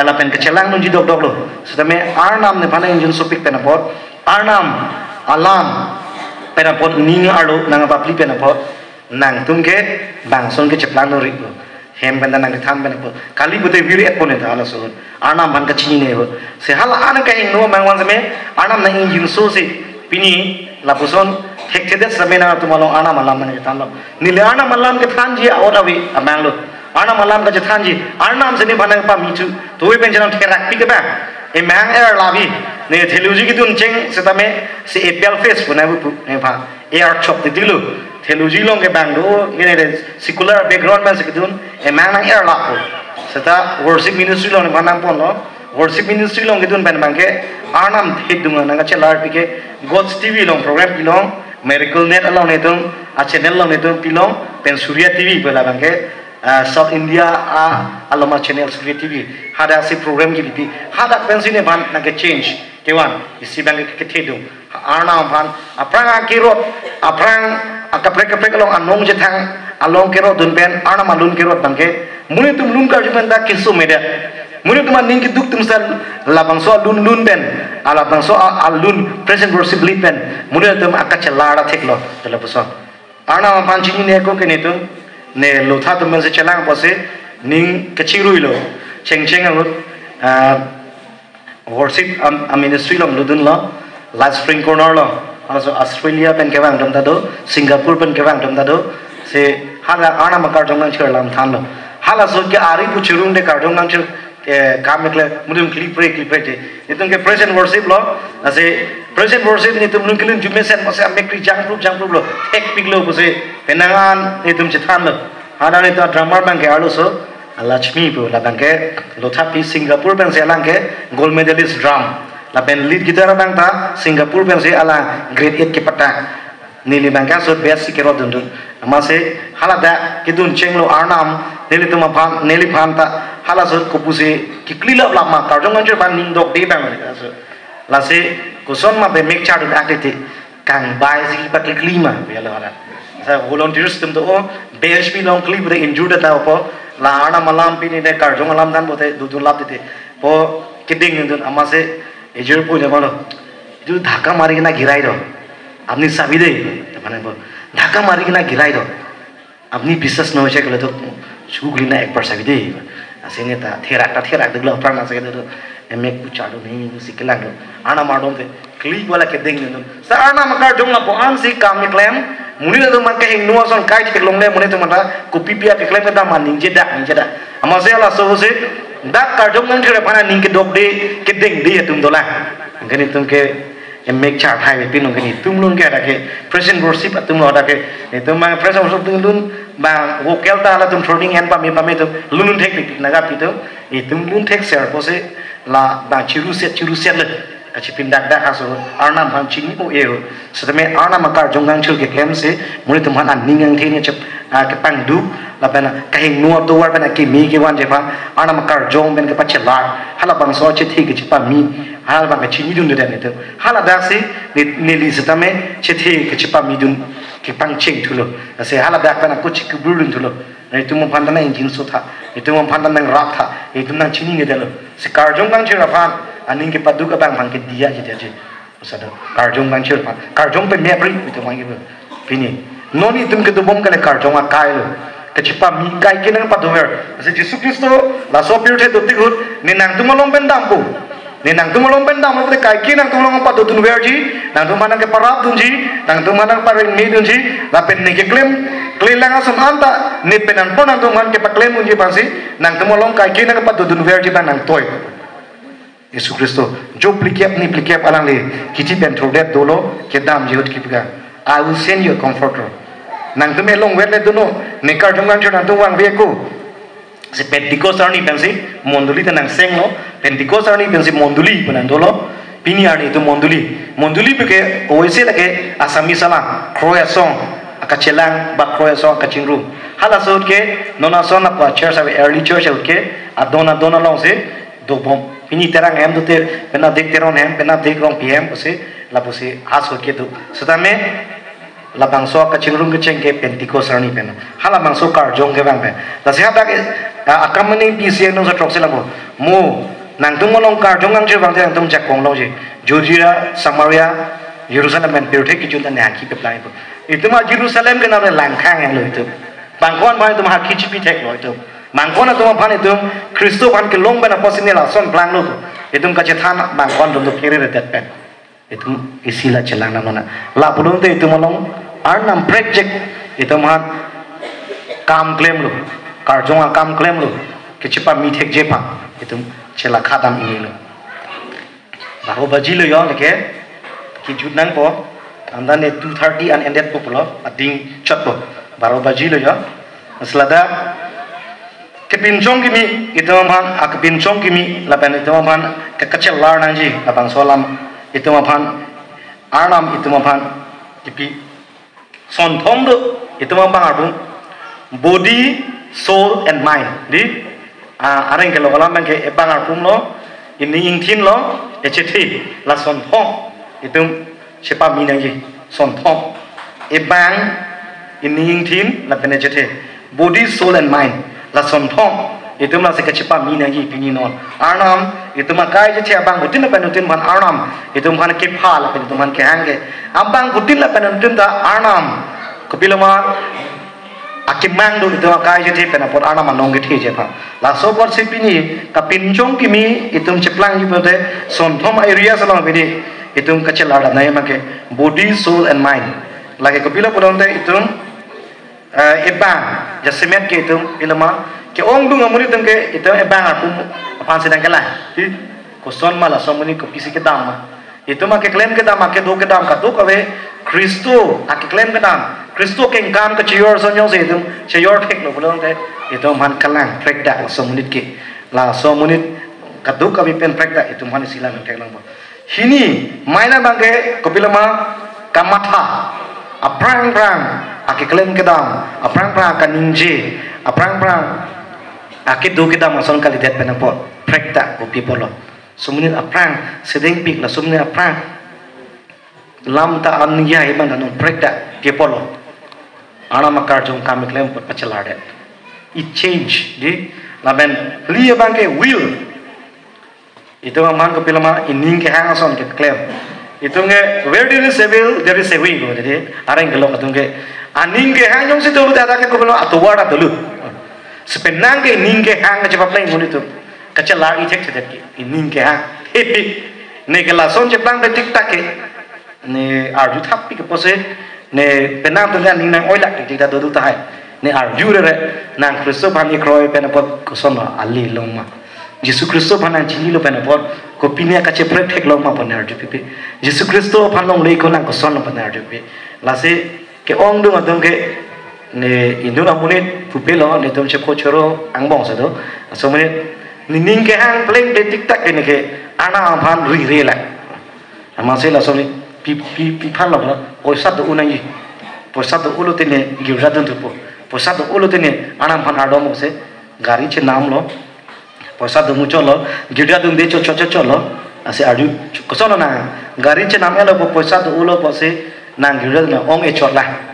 lapen kechelangdunji dokdoklo. Sitame Arnam nephan nangjinsopik pen apot, Arnam alam pen apot ning arlo nangpapli pen apot, nangtum ke bangson ke cheplangdun riklo. Hem pen ta nangkethan pen apot. Kali pute vir-et pon ta halaso. Arnam aphan kachinine ho. Si hala an kehingno abang wan seme, Arnam nangjinso si pini lapuson thekthedet seme nangtum along Arnam alam nangkethanlo. Neli Arnam alam kethanji a-ot ave abanglo. Arnam alam kachethanji, Arnam si nephan nangpamithu. Tuve pen chenam therakpik abang. Emang er labi. Ne theology kedun cheng sitame si A P L face pu nangpu nephan. Er chok titilo. Theology along ke abang do, ne secular background abang si kedun, emang nang er lapo. Seta worship ministry along nephan nangponlo. Worship ministry along kedun pen abang ke, Arnam thedung nangkachelar pi ke, God's T V along program pilong, Miracle Net along netum, a channel along netum pilong, pen Surya T V pu labang ke, ah, South India a, along a channel Surya T V. Hadak si program kebipi, hadak pensi nephan nangke change, kevan, isi abang ke kethedung. Arnam aphan, aphrang akerot, aphrang akaprek kaprek along anong chethang, along kerotdun pen, Arnam alun kerot abang ke, monit atum lun karju pen ta keso medet. Monit atum aning keduk atum seta labangso alun lun pen, a labangso a-, alun praise and worship lead pen, monit atum akachelar ta theklo, te lapuson. Arnam aphan chinine ako ke netum, ne lotha atum pensi chelang apotsi, ning kachirui lo, chengcheng ahut, ah, worship a, a ministry along lutdunlo, Life Spring Corner along, halaso Australia pen kevang atum ta do, Singapore pen kevang atum ta do, si hala Arnam akarjong nangchir alam thanlo. Halaso ke ari pu chirung de karjong nangchir, eh, kam ekle, mudum klipre klipre te. Netum ke praise and worship lo, lasi praise and worship netum lun kelun jumesen, masi amek ri jangprup jangprup lo, thekpiklo pusi, penang an netum chethanlo. Hadak netum drummer abang ke arloso, Lakshmi pu labang ke, lotha pi Singapore pensi alang ke gold medalist drum. Lapen lead guitar abang ta Singapore pensi alang grade eight kepatta. Neli abang ke so bass si kerotdundun. Amatsi haladak kedun chenglo Arnam, nelitum aphan, neliphan ta, halaso kopusi, kekli lap lap ma, karjong nangchir aphan ning dokde abang, halaso. Lasi, koson ma be mek chardun ak titi. Kangbai si paklikli ma, ya lo ada. Sa volunteers atum do, B H P along kli bre injured ta po, la Arnam alam pini ne karjong alam than pote dudun lap titi. Po keding nindun amatsi ejir pu ne mano. "Ju dhakka mari kena girai do. Apni sabi de," te mane po. "Dhakka mari kena girai do. Apni biswas noise kele to chugli na ekbar sabi de." Lasi ne ta therak ta therak diklo aphrang lasi kedo to emek pucha do ne si kelang do. Arnam ardom te kli wala keding ne do. Sa Arnam akarjong lapu-an si kam keklem. Monit atum man kehingno ason kai theklongle monit atum ta kopi pia keklem kedam man ningjedak ningjedak. Amatsi halaso si dak karjong nangchir aphan aning kedokde kedingde atum dolang. Angkani atum ke emek char thai pin angkani atum lun ke hadak ke praise and worship atum lo hadak ke. Netum abang praise and worship atum lun abang vocal ta latum training en pame pame atum lun lun thek pik pik naga pi atum. Netum lun thek ser apotsi labang chiruset chiruset le. Kachipindak dak haso Arnam aphan chini o e ho. Setame Arnam akarjong nangchir keklemsi monit atum aphan aning angthe ne chep, ah, kepangduk lapen kehingno atovar pen akimi kevanji aphan Arnam akarjong pen kepachelar. Halabangso achethe kechepame. Halabang kachinidunde dan itu. Haladak si ne, neli setame chethe kechepamedun kepangcheng thulo. Lasi haladak pen ako chikubur dun thulo. Netum aphan ta nang ingjinso tha. Netum aphan ta nangrap tha. Netum nangchinine detlo. Si karjong nangchir aphan aning kepaduk abang aphan ke diya ji diya ji. Seta karjong nangchir aphan. Karjong pemepri netum aphan ke pini. Non netum kedobom kali karjong akai lo. Kechepame kaike nangpadover. Lasi Jisu Khristo laso pirthe dotik ahut ne nangtum along pen dampo. Ne nangtum along pen dam, lapen kaike nangtum along padodunverji, nangtum aphan nangkeparapdunji, nangtum aphan nangparengmedunji, lapen ne keklem klelang ason anta ne pen anpon nangtum aphan kepaklem unji aphansi, nangtum along kaike nangpadodunverji abang nangtoi. Jisu Khristo, jo phlikep ni phlikep alangli kithi pen thurdet dolo, kedamji ahut kipika. "I will send you a comforter." Nangtum elong vet le dono, ne karjong nangchir nangtum vangve ako. Si Pentecost arni pensi mondoli ta nangsenglo, Pentecost arni pensi mondoli pu nangdolo, pini arni itum mondoli. Mondoli puke oise lake Assamese alam, kroi asong akachelang, ba kroi asong akachingrum. Halaso ahut ke non ason apa church ave, early church ahut ke, adon adon alongsi dobom. Pini Terang hem dote, penap Dik Teron hem, penap Dik Rongpi hem pusi, lapusi halaso ahut ke do. Setame, labangso kachingrum kecheng ke Pentecost arni pen. Halabangso karjong kevang pen. Lasi hadak, ah, akam mane P C N nung sa throksi labo. Mo, nangtum along karjong nangchir abang te nangtum jakong longji. Judea, Samaria, Jerusalem pen pirthe kejun ta ne haki keplang ipo. Itum a Jerusalem ke name langkhang lo itum. Bangkon bang itum haki chipi theklo itum. Bangkon atum aphan itum Khristo aphan kelong pen apotsi ne lason planglo. Itum kachethan bangkon atum do kiri redet pen. Itum isi la chelang nam nona. La pulun te itum along Arnam prekjek itum aphan kam klemlo. Karjong akam klemlo. Kechepame thekje aphan itum chelakha dam inelo. Baro baji lo yo leke. Kejut nangpo. Anta ne two thirty an endetpo pulo. Ading chotpo. Baro baji lo yo. Lasi ladak kepinchong kimi itum aphan, a kepinchong kimi lapen itum aphan ke kachelar nangji labangso alam itum aphan Arnam itum aphan kipi Sonthom do, itum abang arpum. Body, soul and mind. Di, ah, areng kelok alam abang ke ebang arpum lo, ining ingthin lo, echethe, la sonthom. Itum chepame nangji, sonthom. Ebang, ining ingthin, lapen echethe. Body, soul and mind. La sonthom, itum lasi kachepame nangji pini non. Arnam, itum akai chethe abangphutin lapen nuttin aphan Arnam, itum aphan kepha lapen itum aphan kehang ke. Abangphutin lapen nuttin ta Arnam, kopiloma, akemang do itum akai chethe pen apot Arnam anong kethe je aphan. Laso apotsi pini, kapinchong kimi, itum cheplangji pote, sonthom a-area along pini, itum kachelar damnai abang ke, body, soul and mind. Lake kopilo pulote itum, eh, ebang, jasemet ke itum, piloma, ke-ongdung amonit atum ke, itum ebang arpum aphan si nangkelang. Hi, koson ma laso amonit kopisi kedam ma. Itum akeklem kedam, akedo kedam, kadokave, Khristo, akeklem kedam, Khristo kengkam kachejor ason jongsi itum, chejor theklo pulote, itum aphan kelang, prekdak laso amonit ke. Laso amonit, kadokave pen prekdak, itum aphan isi lang theklang po. Hini, maina abang ke, kopiloma, kamatha, aphrang phrang, akeklem kedam, aphrang phrang kaningje, aphrang phrang, akedo kedam ason kalidet pen apot, prekdak kopi apotlo. Laso amonit aphrang, sedengpik laso amonit aphrang, lam ta an ya iban anong prekdak kopi apotlo. Arnam akarjong kam keklem apot pachelardet. It change, di, lapen, li abang ke will. Itum aphan kopiloma ining kehang ason keklem. Itum ke, "Where there is a will, there is a way," ko, jadi, areng kelok atum ke. Aning kehang jongsi dolo, dak ke kopilo atovar ta dolo. Si penang ke ining kehang kachepapleng amonit atum. Kachelar ithek thedet ke, ining kehang. Hepi. Ne ke lason cheplang pe tiktak ke. Ne arju thap pi ke pusi, ne penang atum ke aning nang-oilak tik tik ta dodun tahai. Ne arju rere, nang Khristo aphan ikroi pen apot koson ma, ale long ma. Jisu Khristo aphan nangchinilo pen apot, kopine kacheprek theklong ma pu ne arju pipe. Jisu Khristo aphan longle ko nang koson lo pu ne arju pipe. Lasi ke-ongdung atum ke, ne inut amonit pupelo, netum chepho choro angbong si do. Laso amonit, nening kehang pleng pe tiktak ke ne ke, Arnam aphan rire lang. Amatsi laso amonit, pi, pi, pi aphan lo, poisa do-un nangji. Poisa do-unlo te ne girja dun thupo. Poisa do-unlo te ne Arnam aphan ardom se gari chenamlo. Poisa do muchotlo, girja dunde chot chot chot chotlo. Lasi arju, koson nang gari chenam-etlo po, poisa do-unlo pusi nang girja dun, ong echotlang.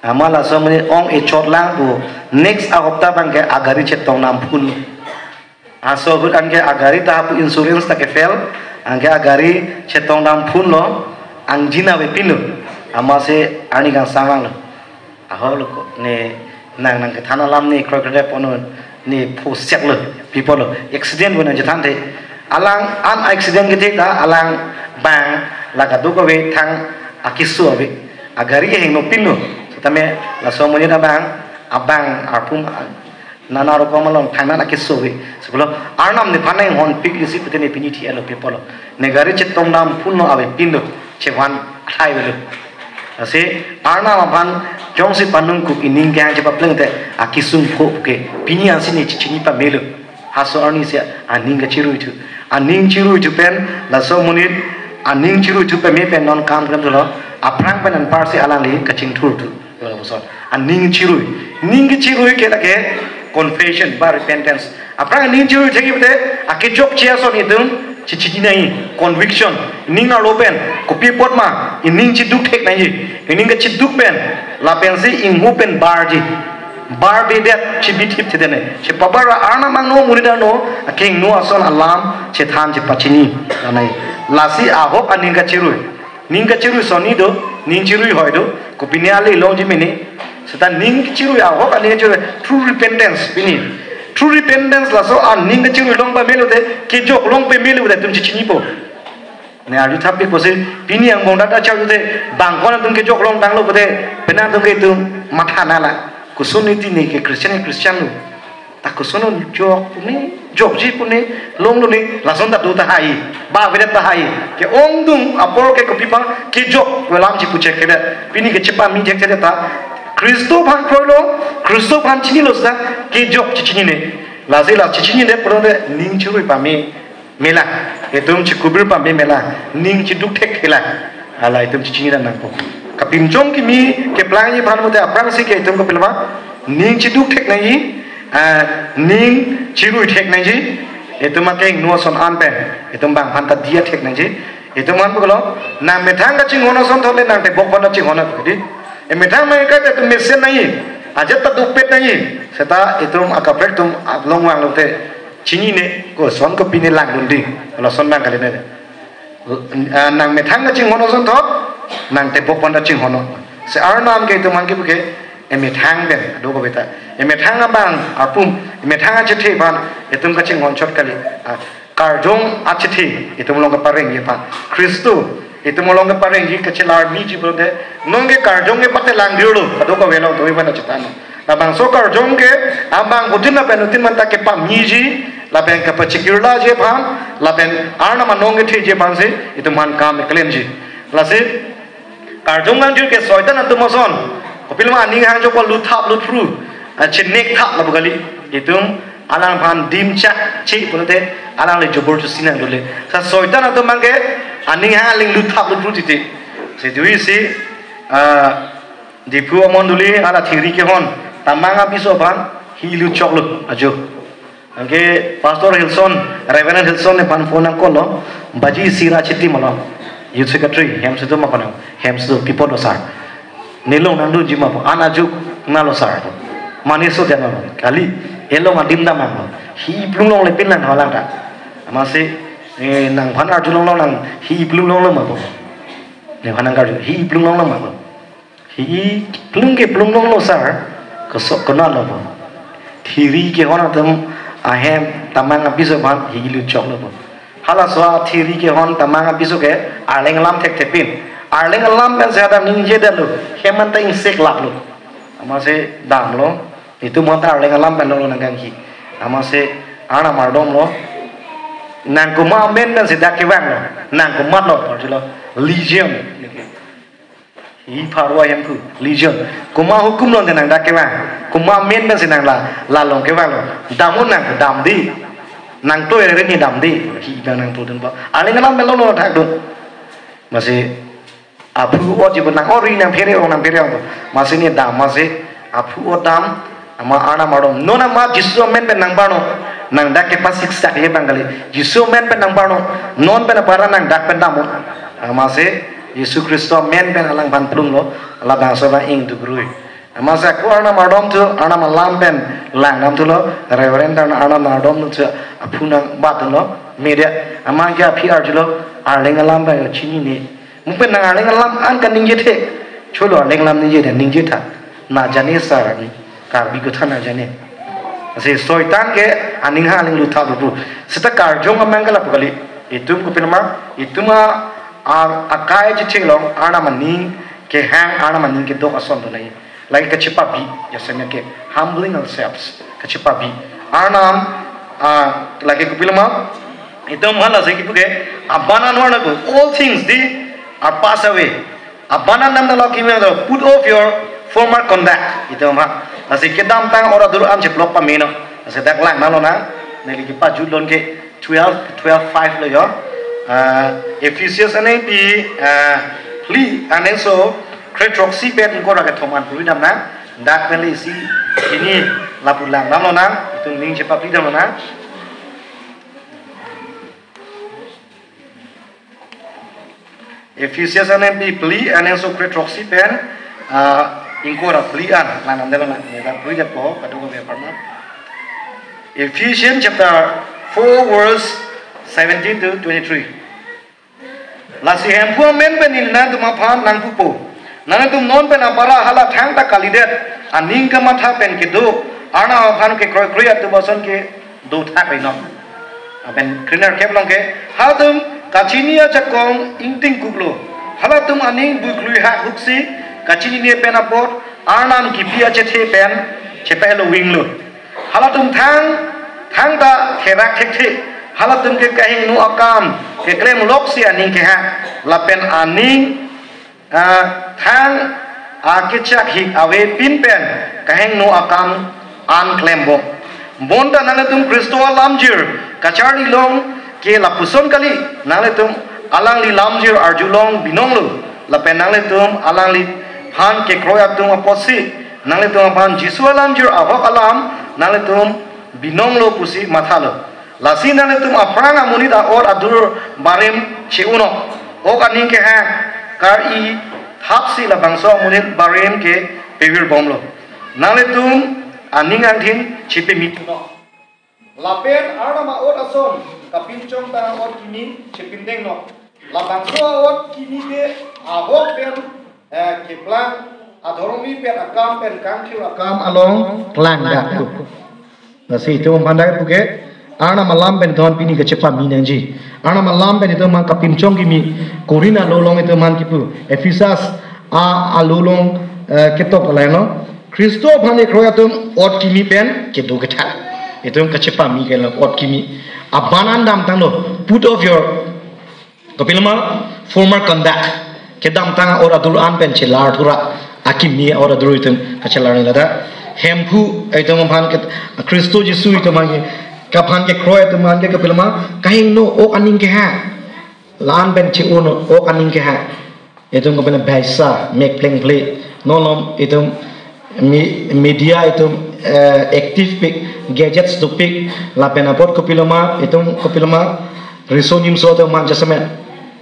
Amat laso amonit ong echotlang pu, next ahopta abang ke agari chetongdam phunlo. Laso ahut anke agari ta hapu insurance ta ke-fail, anke agari chetongdam phunlo, angjin avepinlo. Amatsi arni kangsang vanglo. Ahok lo ko, ne nang nangkethan alam ne kroikre pon non, ne phoseklo, pi apotlo, accident pu nangchethan the. Alang an accident kethe ta, alang abang la kadokave thang akeso ave. Agari kehingno pinlo. Setame laso amonit abang, abang arpum, nana rokom along thangnan akeso ave. Si pulo, Arnam nephan nanghonpiklo si pute ne pini thi-etlo pi apotlo. Ne gari chetongdam phunlo, avepinlo, chevan athai avelo. Lasi Arnam aphan jongsi panung kup ining kehang chepapleng te akesung pho ke pini ansi ne chechini pamelo. Laso arni si aning kacherui thu. Aning cherui thu pen laso amonit aning cherui thu pame pen non kam klem thulo. Aphrang pen anparsi alangli kachingthur thu. Lapuson. Aning cherui. Ning kecherui ke lake confession ba repentance. Aphrang ning cherui thekji pute, akejokche ason itum chechini nangji, conviction. Ning arlo pen, kopi apot ma, ining cheduk thek nangji. Ining kacheduk pen, lapensi inghu pen barji. Barbedet, chebithip thedet ne. Chepabar Arnam angno, amonit angno, akehingno ason alam, chethan chepachini. Lanai. Lasi ahok aning kacherui. Ning kacherui sonni do, ning cherui hoi do, kopine ale longji mene. Seta ning cherui ahok aning cherui, true repentance pini. True repentance laso aning kacherui long pamelo te, kejok long pamelo te itum chechinipo. Ne arju thap pi pusi, pini angbong data chau te, bangkon atum kejok longtanglo pute, penang atum ke itum matha nanglang. Koson niti ne ke Christian ke Christian lo. Ta koson jok pune, jokji pune, longlo ne, lason ta do tahai, ba avedet tahai. Ke-ongdung apor ke kopi aphan, kejok alam chepuchek kedet. Pini kechepame thekthedet ta, Khristo aphan kroilo, Khristo aphan chinilo seta, kejok chechini ne. Lasi la chechinidet pulote ning cherui pame melang. Itum chekubir pame melang. Ning cheduk thek thelang. Hala itum chechini nangpo. Kapinchong kimi keplangji aphan mate aphrangsi ke itum kopiloma, ning chiduk thek nangji, ah, ning chirui thek nangji, itum akeng nu ason an pen itum bang aphan ta diya thek nangji. Itum aphan pulo, nang methang kachinghon asonthot le nang tebok aphan ta chinghon nang kedi. Emethang nang kai ta itum mesen nangji, ajat ta dukpet nangji. Seta itum akaprek atum along vanglote chinine, koson kopine langdun ding, lason nang kali ne. Ah, nang methang kachinghon asonthot, nang tebok aphan ta chinghon. Si Arnam ke itum aphan kipu ke, emethang pen, ado ko beta. Emethang abang, apum, emethang achethe aphan, itum kachinghon chot kali. Ah, karjong achethe, itum along keparengji aphan. Khristo, itum along keparengji kachelar miji pulote, non ke karjong ke pate langdirlo, ado ko velo, do iban achethan. Labangso karjong ke, abang putin lapen utin aphanta kepamiji, lapen kapachikirlaji aphan, lapen Arnam anong ketheji aphansi, itum aphan kam keklemji. Lasi, karjong langdir ke Soitan atum ason, kopiloma aning hang jokpo lutthap lutphru, ah, chinek thap lapu kali, itum alangphan dimchak chi pulote, alangli jobor chusi nangdole. Sa Soitan atum abang ke, aning hang aling lutthap lutphru titi. Situi si, ah, Diphu amondoli hala thiri kehon, tamang apiso aphan, hi lu choklo, ajo. Anke Pastor Hilson, Reverend Hilson nephan phone nang call lo, baji sira chiti malo. Youth Secretary, hem situ ma konang, hem situ people lo sir. Nelong nangdunji ma po, an ajuk nalo sir. Mane so dia nalo, kali, elong adim damang lo. Hi plung longle pin lang halang ta. Amatsi, eh, nangphan arjulong long nang, hi plung longlo ma po. Nephan nang karju, hi plung longlo ma po. Hi plung ke plung longlo sir, kosok konatlo po. Thiri kehon atum ahem tamang apiso aphan hi lu choklo po. Halaso a thiri kehon tamang apiso ke arleng alam thekthe pin. Arleng alam pen si adam ningje detlo, hem anta ingsek laplo. Amatsi damlo, itum aphan ta arleng alam pen longlo nang kanghi. Amatsi Arnam ardomlo. Nang komat amen pensi dak kevanglo. Nang komatlo, arjulo. Legion. Hi pharwa hem pu, legion. Komat hukum lo nang dak kevang. Komat amen pensi nang la, la long kevanglo. Dam-un nang, damde. Nang toi rere ni damde. Hi nang nang to dun ba. Arleng alam pen longlo thakdun. Amatsi aphu ot ji bo nang ori nang phere ong nang phere ong. Amatsi ne dam amatsi aphu ot dam. Amat Arnam ardom. Non amat Jisu amen pen nang parno. Nang dak kepasik sak ye bang kali. Jisu amen pen nang parno. Non pen apara nang dak pen dam-un. Amatsi Jisu Khristo amen pen alangphan plunglo. Labangso abang ingduk rui. Amatsi ako Arnam ardom thu, Arnam alam pen langdam thulo. Reverend Arnam, Arnam ardom thu aphu nangbat thulo. Media. Amat ke aphi arjulo. Arleng alam pen chinine. Mungpen nang arleng alam an kaningje the. Cholo arleng alam ningje the, ningje tha. Na jane sir ni. Karbi kotha na jane. Si Soitan ke aning hang aling lutha lutphru. Seta karjong amang ke lapu kali. Itum kopiloma, itum a, a, akai chichenglong, Arnam aning kehang, Arnam aning kedok ason do nai. Lake kachepabi, jasemet ke humbling ourselves, kachepabi. Arnam, ah, lake kopiloma, itum hala si kipu ke, abanan warna ko, all things they are pass away. Abanan nam dalo kimi do, put off your former conduct. Itum ha, lasi kedamtang ora dur an cheplok pameno. Lasi dak lang nalo na, neli kipajut lon ke, twelve, twelve five lo yo. Ah, Ephesians anengpi, ah, phli anengso kre throksi pen ingkoi ra kethom an puri damnang. Dak pen le isi ini lapu lang damlonang. Itum ning chepaphli damlonang. Ephesians anengpi phli anengso kre throksi pen, ah, ingkoi ra phli an lang damdelonang. Ne dak puri japo, kadokave aparna. Ephesians chapter four, verse seventeen to twenty-three. Lasi Hemphu amen pen neli nangtum aphan nangpupo. Nangtum non pen apara hala thangta kalidet aning kamatha pen kedo Arnam aphan kekroikre atup ason kedo thak rino. Lapen krenerkep along ke, halatum kachini ajakong ingtingkuklo. Halatum aning buiklui hak huksi kachinine pen apot Arnam kipi achethe pen chepahelo winglo. Halatum thang, thangta therak thekthe. Halatum ke kahingno akam keklem loksi aning kehang. Lapen aning, ah, thang akechak hik ave pin pen kahingno akam an klembom. Bonta nanglitum Khristo alamjir kacharli long ke lapuson kali, nanglitum alangli lamjir arjulong binonglo. Lapen nanglitum alangliphan kekroi atum apotsi, nanglitum aphan Jisu alam jir ahok alam nanglitum binonglo pusi mathalo. Lasi nanglitum aphrang amonit a-ot adur barim che-unok. Ok aning kehang, kar-i thapsi labangso amonit barim ke pevirbomlo. Nanglitum aning angthin chepemit unok. Lapen Arnam a-ot ason kapinchong ta a-ot kimi chepindengno. Labangso a-ot kimi ke ahok pen, eh, keplang adhormi pen akam pen kangthir akam along klangdaklo. Lasi itum aphan dak puke Arnam alam pen itum aphan pini kachepami nangji. Arnam alam pen itum aphan kapinchong kimi, Korinth alo along itum aphan kipu, Ephesus a alo along, eh, ketok alai no. Khristo aphan kekroi atum ot kimi pen kedo kethak. Itum kachepami ke lo ot kimi. Aban an damtanglo. Put off your, kopiloma, former conduct. Kedamtang a-ot adur an pen chelar thura. Akimi a-ot adur itum kachelar ni lata. Hemphu itum aphan ke, Khristo Jisu itum aphan ke, kaphan kekroi itum aphan ke kopiloma, kahingno ok aning kehang. La-an pen che-un ok aning kehang. Itum kopiloma baisa, mek plengple. Nolom itum mi-, media itum, eh, active pik, gadgets dopik. Lapen apot kopiloma, itum kopiloma, riso nimso atum man jasemet.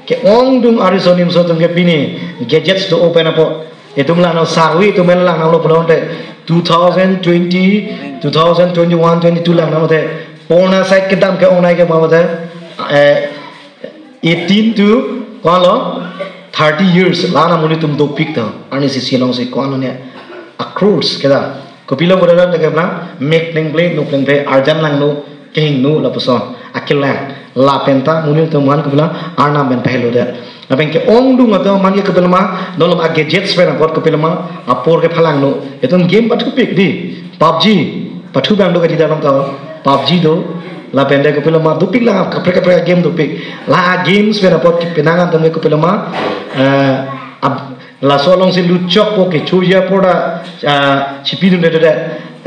Ke-ongdung ariso nimso atum ke pini gadgets do-o pen apot. Itum langno sarui itum men langnanglo pulote two thousand twenty, two thousand twenty-one, twenty-two langnanglote. Porna side kedam ke ongnai ke mabate, eh, eighteen to, ko-an lo, thirty years, la-an amonit atum dopik ta, arnisi si alongsi ko-an lo ne, a crores keda. Kopilo bodaran ta keplang, mek plengple, no plengple, arjan langno, kehingno lapuson, akelang, lapen ta, monit atum aphan kopilo, Arnam pen pahelo det. Lapen ke-ongdung atum aphan ke kopiloma, nolom a gadgets pen apot kopiloma, apor kephalangno, itum game pathupik di, PUBG, pathu bang do kadi dalam ta, PUBG do, lapen de kopiloma, dopik lang, kaprek kaprek game dopik, la games pen apot kepenang atum ke kopiloma, eh, ab-, laso alongsi lutchok po ke chuya poda, ah, chipidun de de,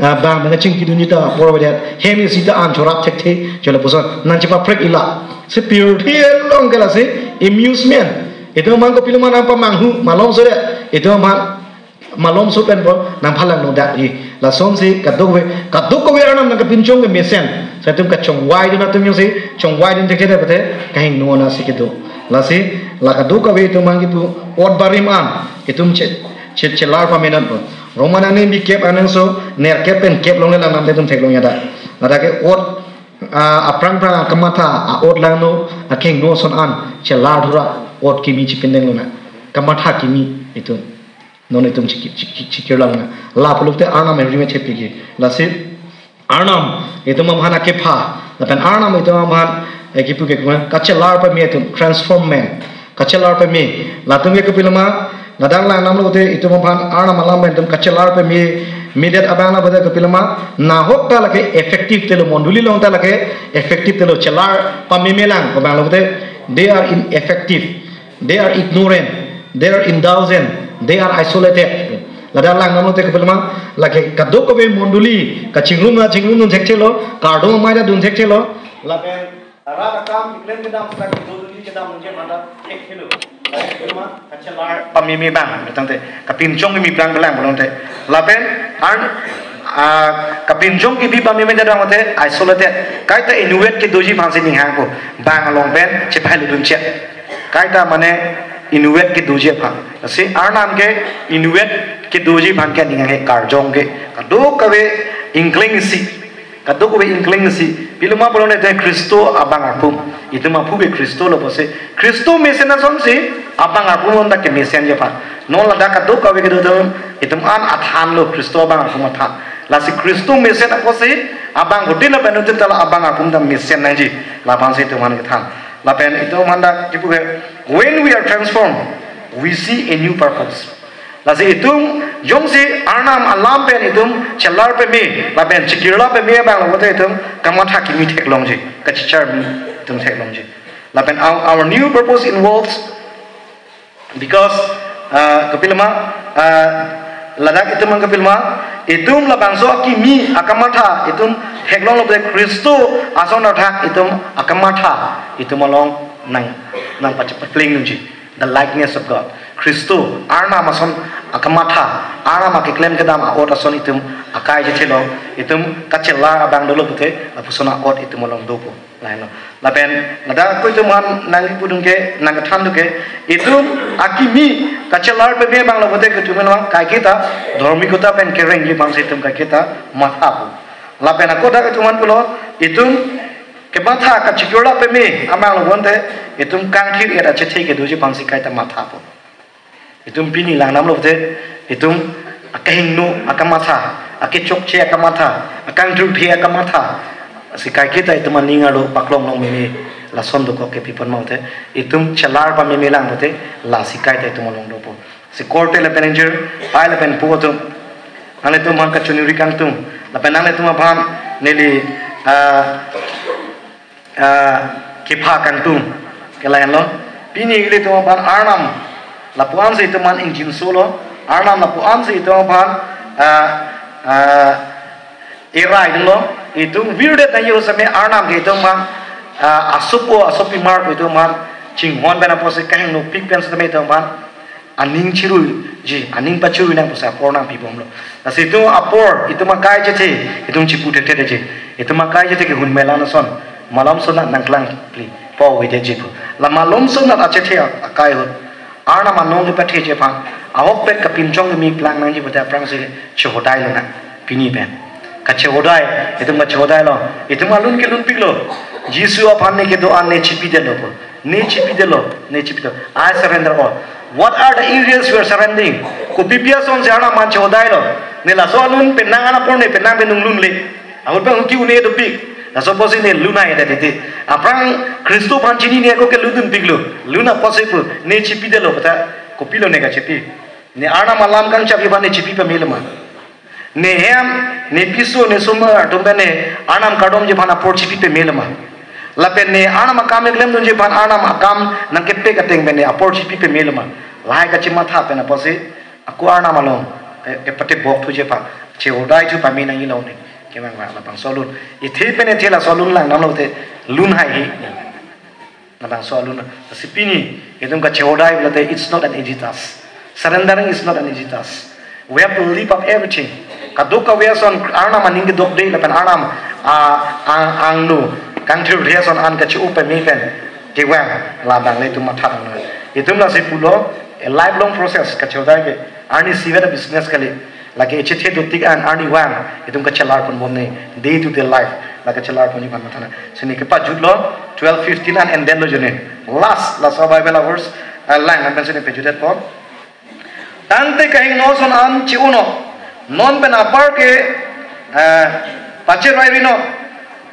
ah, bang bang chingkidun ta por de. Hem isi ta an chorap thekthe, chole puson nang chepaprek ila. Si pirthe along ke lasi amusement. Itum aphan kopiloma nangpamanghu, malomso de. Itum aphan malomso pen po nangphalangno dak i. Lasonsi kadokave, kadokave Arnam nangkapinchong kemesen. Sa itum kachongvaidun atum jongsi chongvaidun thekthe de pate, kahingno anatsi kedo. Lasi, la kadokave itum aphan kipu ot barim an, itum che, che, chelar pamenon po. Roman angni bikep anengso, nerkep pen kep longle langnam te itum theklong ya da. Ladak ke ot, ah, aphrang phrang akamatha, a-ot langno, akehingno ason an, chelar thura, ot kimi chepindenglo na. Kamatha kimi itum. Non itum chiki-, chiki-, chikirlang na. La pulote Arnam agreement chepi ke. Lasi, Arnam itum aphan akepha, lapen Arnam itum aphan, eh, kipu ke kuma, kachelar pame itum, transformment, kachelar pame, latum ke kopiloma, ladak langnamlote itum aphan Arnam alam pen itum kachelar pame, medet abang la bade kopiloma, nahok ta lake effective telo, mondoli along ta lake effective telo, chelar pame melang, ko bang lote, they are ineffective. They are ignorant, they are indulgent, they are isolated. Ladak langnamlote kopiloma, lake kadokave mondoli, kachingrum na chingrumdun thekthelo, kardom amai ta dun thekthelo, lapen rat akam, keklem kedam, srak mondoli kedam nunje mata thekthelo. Lake kopiloma, kachelar pameme bang, tangte, kapinchong kimi prang kelang pulote. Lapen, an, ah, kapinchong kibi pameme jadang mate, isolated. Kaita inward kedoji aphansi ninghang ko, bang along pen, chepailudun chet. Kaita mane inward kedoji aphan. Si Arnam ke inward kedoji aphan ke ninghang ke karjong ke. Kadokave ingkling isi. Kadokave ingkling isi. Piloma pulote Khristo abang arpum. Itum aphu ke Khristo lo pusi. Khristo mesen asonsi abang arpum anta kemesenji aphan. Non ladak kadokave kedo atum itum an athanlo Khristo abang arpum athan. Lasi Khristo mesen apotsi abang hotel lapen hotel ta la abang arpum ta mesen nangji. Laphansi itum an kethan. Lapen itum aphan dak kipu ke, when we are transformed, we see a new purpose. Lasi itum jongsi Arnam alam pen itum chelar pame, lapen chekirla pame abang lote itum kamatha kimi theklongji, kachecharmi itum theklongji. Lapen our, our new purpose involves, because, uh, kopiloma, uh, ladak itum an kopiloma, itum labangso akimi akamatha itum theklonglote Khristo ason athak itum akamatha itum along nang, nangpachepapleng nunji, the likeness of God. Khristo, Arnam ason akamatha, Arnam akeklem kedam a'ot ason itum akai chethelo, itum kachelar abang dolo pute, lapuson a'ot itum along dopo. Lahenlo. Lapen, ladak ko itum aphan nangkipu dun ke, nangkethan dun ke, itum akimi kachelar peme abang lo pute ke itum along kaiketa, dhormikota pen kerengji abang si itum kaiketa mathapo. Lapen ako dak itum aphan pulo, itum kematha kachikirla peme abang lo pute, itum kangthir-et achethe kedoji abang si kaita mathapo. Itum pini langdamlo pute, itum akehingno akamatha, akechokche akamatha, akangthurthe akamatha si kaiketa itum aning arlo paklong long meme lason dokok ke pi apot ma pute, itum chelar pameme lang pute, lasi kaita itum along dopo. Si korte lapen ingjir, pai lapen pu atum, nanglitum aphan kachiningri kangtung, lapen nanglitum aphan neli, ah, ah, kepha kangtung ke lahenlo. Pini ilitum aphan Arnam lapu-an si itum aphan ingjinso lo. Arnam lapu-an si itum aphan, ah, ah, erai dunlo. Itum virdet nangji same Arnam ke itum aphan, ah, asopo asopimar pu itum aphan chinghon pen apotsi kahingnopik pen sitame itum aphan aning chiruiji, aning pachirui nang pusi apor nangpibomlo. Lasi itum apor, itum akai chethe, itum chipu thekthe detji. Itum akai chethe ke hun melan ason, malom sonat nangklangpli po avedetji pu. La malom sonat achethe akai ahut, Arnam anong kepatheji aphan, ahokpet kapinchong kemi plang nangji pute aphrangsi chehodai lonang. Pini pen kachehodai, itum kachehodailo, itum alun kelunpiklo. Jisu aphan ne kedo-an ne chipidetlo pu. Ne chipidetlo, ne chipidetlo. I surrender all. What are the areas you are surrendering? Kopi pi asonsi Arnam aphan chehodailo? Ne laso alun penang an apor ne penang pen nunglunle. Ahut pen huki une dopik. Laso apotsi ne lun-ai det titi. Aphrang Khristo aphan chinine ako kelun dunpiklo. Lun apotsi pu, ne chipidetlo pata, kopilo ne kachipi? Ne Arnam alam kangchapji aphan ne chipi pamelo ma? Ne hem, ne piso, ne somar atum pen ne Arnam kardomji aphan apor chipi pamelo ma? Lapen ne Arnam akam keklem dunji aphan Arnam akam nangkepek ateng pen ne apor chipi pamelo ma? Lahai kachematha pen apotsi ako Arnam along, eh, kepatebok thuji aphan, chehodai thu pame nangji lo ne. Kevang va labangso alun. Ithe pen ithe laso alun langdamlo te, lun haihe. Labangso alun, lasi pini itum kachehodai pulote, it's not an easy task. Surrendering is not an easy task. We have to leave up everything. Kadokave ason Arnam aning kedokde lapen Arnam, ah, ang, angno kangthirthe ason an kache-o pame pen kevang, labang le itum matha tanglo. Itum lasi pulo, a lifelong process kachehodai ke, arnisi vet a business kali. Lake echethe dotik an arnivang itum kachelar ponbom ne, day to day life la kachelar ponji aphan matha nang. Sini kepajutlo, twelve fifteen an endetlo jone. Last, laso Bible verse, ah, lang nang pen sini pejutdetpo. Tangte kahingno ason an chi-unot. Non pen apar ke, ah, pacherai rinot.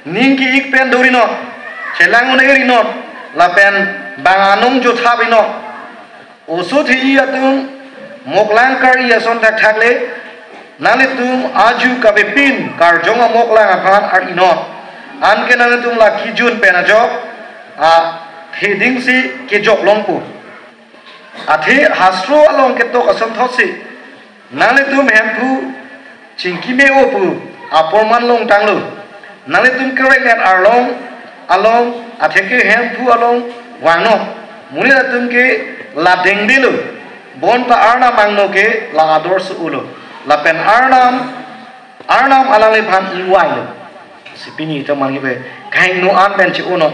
Ning ki-ik pen do rinot. Chelang un-e rinot. Lapen bang anong jothap rinot. Oso the-i atum moklang kar-i ason thakthak le, nanglitum aju kavepin karjong amoklang aphan ar-inot. Anke nanglitum la kijun pen ajok athedingsi kejok longpo. Athe hastro along ketok asonthotsi, nanglitum Hemphu chingki me-o pu aporman longtanglo. Nanglitum kereng-et arlong along, atheke Hemphu along vangnot. Monit atum ke la dengdelo, bonta Arnam angno ke la ador so-olo. Lapen Arnam, Arnam alangliphan ingvailo. Si pini itum mangli be, kahingno an pen chi-unot.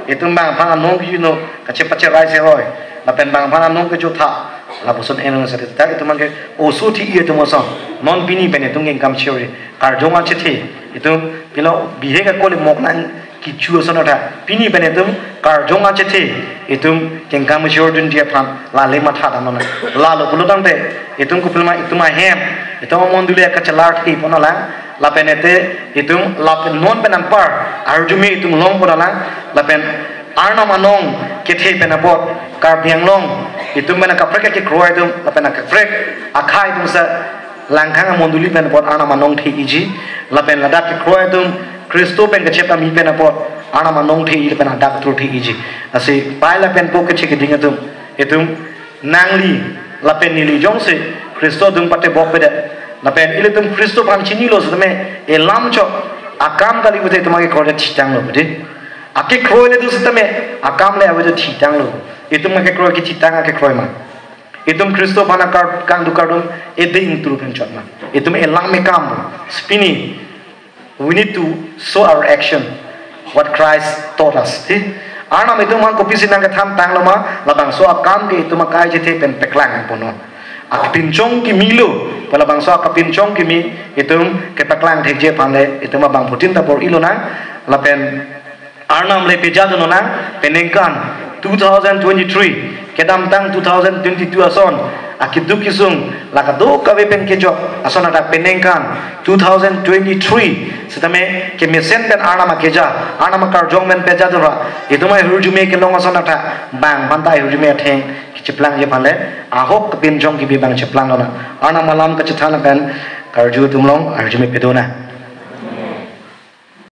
Itum bang aphan anong kejunot, kachepacherai seroi. Lapen bang aphan anong kejotha, lapuson enong sari ta itum mangke oso the-i atum ason. Non pini pen itum kengkam chori. Karjong achethe, itum pilo bihek akole moklang kecho ason atha. Pini pen itum karjong achethe, itum kengkam chor dunji aphan lale matha damnon. Lalo pulo tangte, itum kopiloma itum ahem, itum amondoli kachelar the pon alang, lapen ete itum lapen non pen anpar arjume itum longpon alang, lapen Arnam anong kethe pen apot Karbi Anglong itum pen akaprek kekroi atum, lapen akaprek akhai atum sa Langkhang amondoli pen apot Arnam anong the-iji, lapen ladak kekroi atum Khristo pen kachepami pen apot Arnam anong the-i lapen adak atur the-iji. Lasi pai lapen po keche keding atum, itum nangli lapen neli jongsi Khristo atum patebok pedet, lapen ilitum Khristo aphan chinilo setame elam chok akam kali pute itum akekroi le thitanglo pute. Akekroi le do setame akam le ave do thitanglo. Itum akekroi kethitang akekroi ma? Itum Khristo aphan akar kangduk kardom ede ingtru pen chot ma. Itum elang mekam pini we need to show our action what Christ taught us. Ti Arnam itum aphan kopisi nangkethan tanglo ma, labangso akam ke itum akai chethe pen paklang ponlo. Akapinchong kimi lo, pu labangso akapinchong kimi itum kepaklang thekji aphan le itum abangphutin ta bor-i lonang, lapen Arnam le pejadun lonang, peningkan two thousand twenty-three kedamtang two thousand twenty-two ason akeduk kesung la kadokave pen kejok ason adak peningkan two thousand twenty-three sitame kemesen pen Arnam akeja, Arnam akarjong pen pejadun ra itum ahirjume kelong ason adak bang aphan ta ahirjume atheng kecheplang ji aphan le ahok kapinchong kimi bang cheplang lonang. Arnam alam kachethan pen karju atum along arjume pedonang.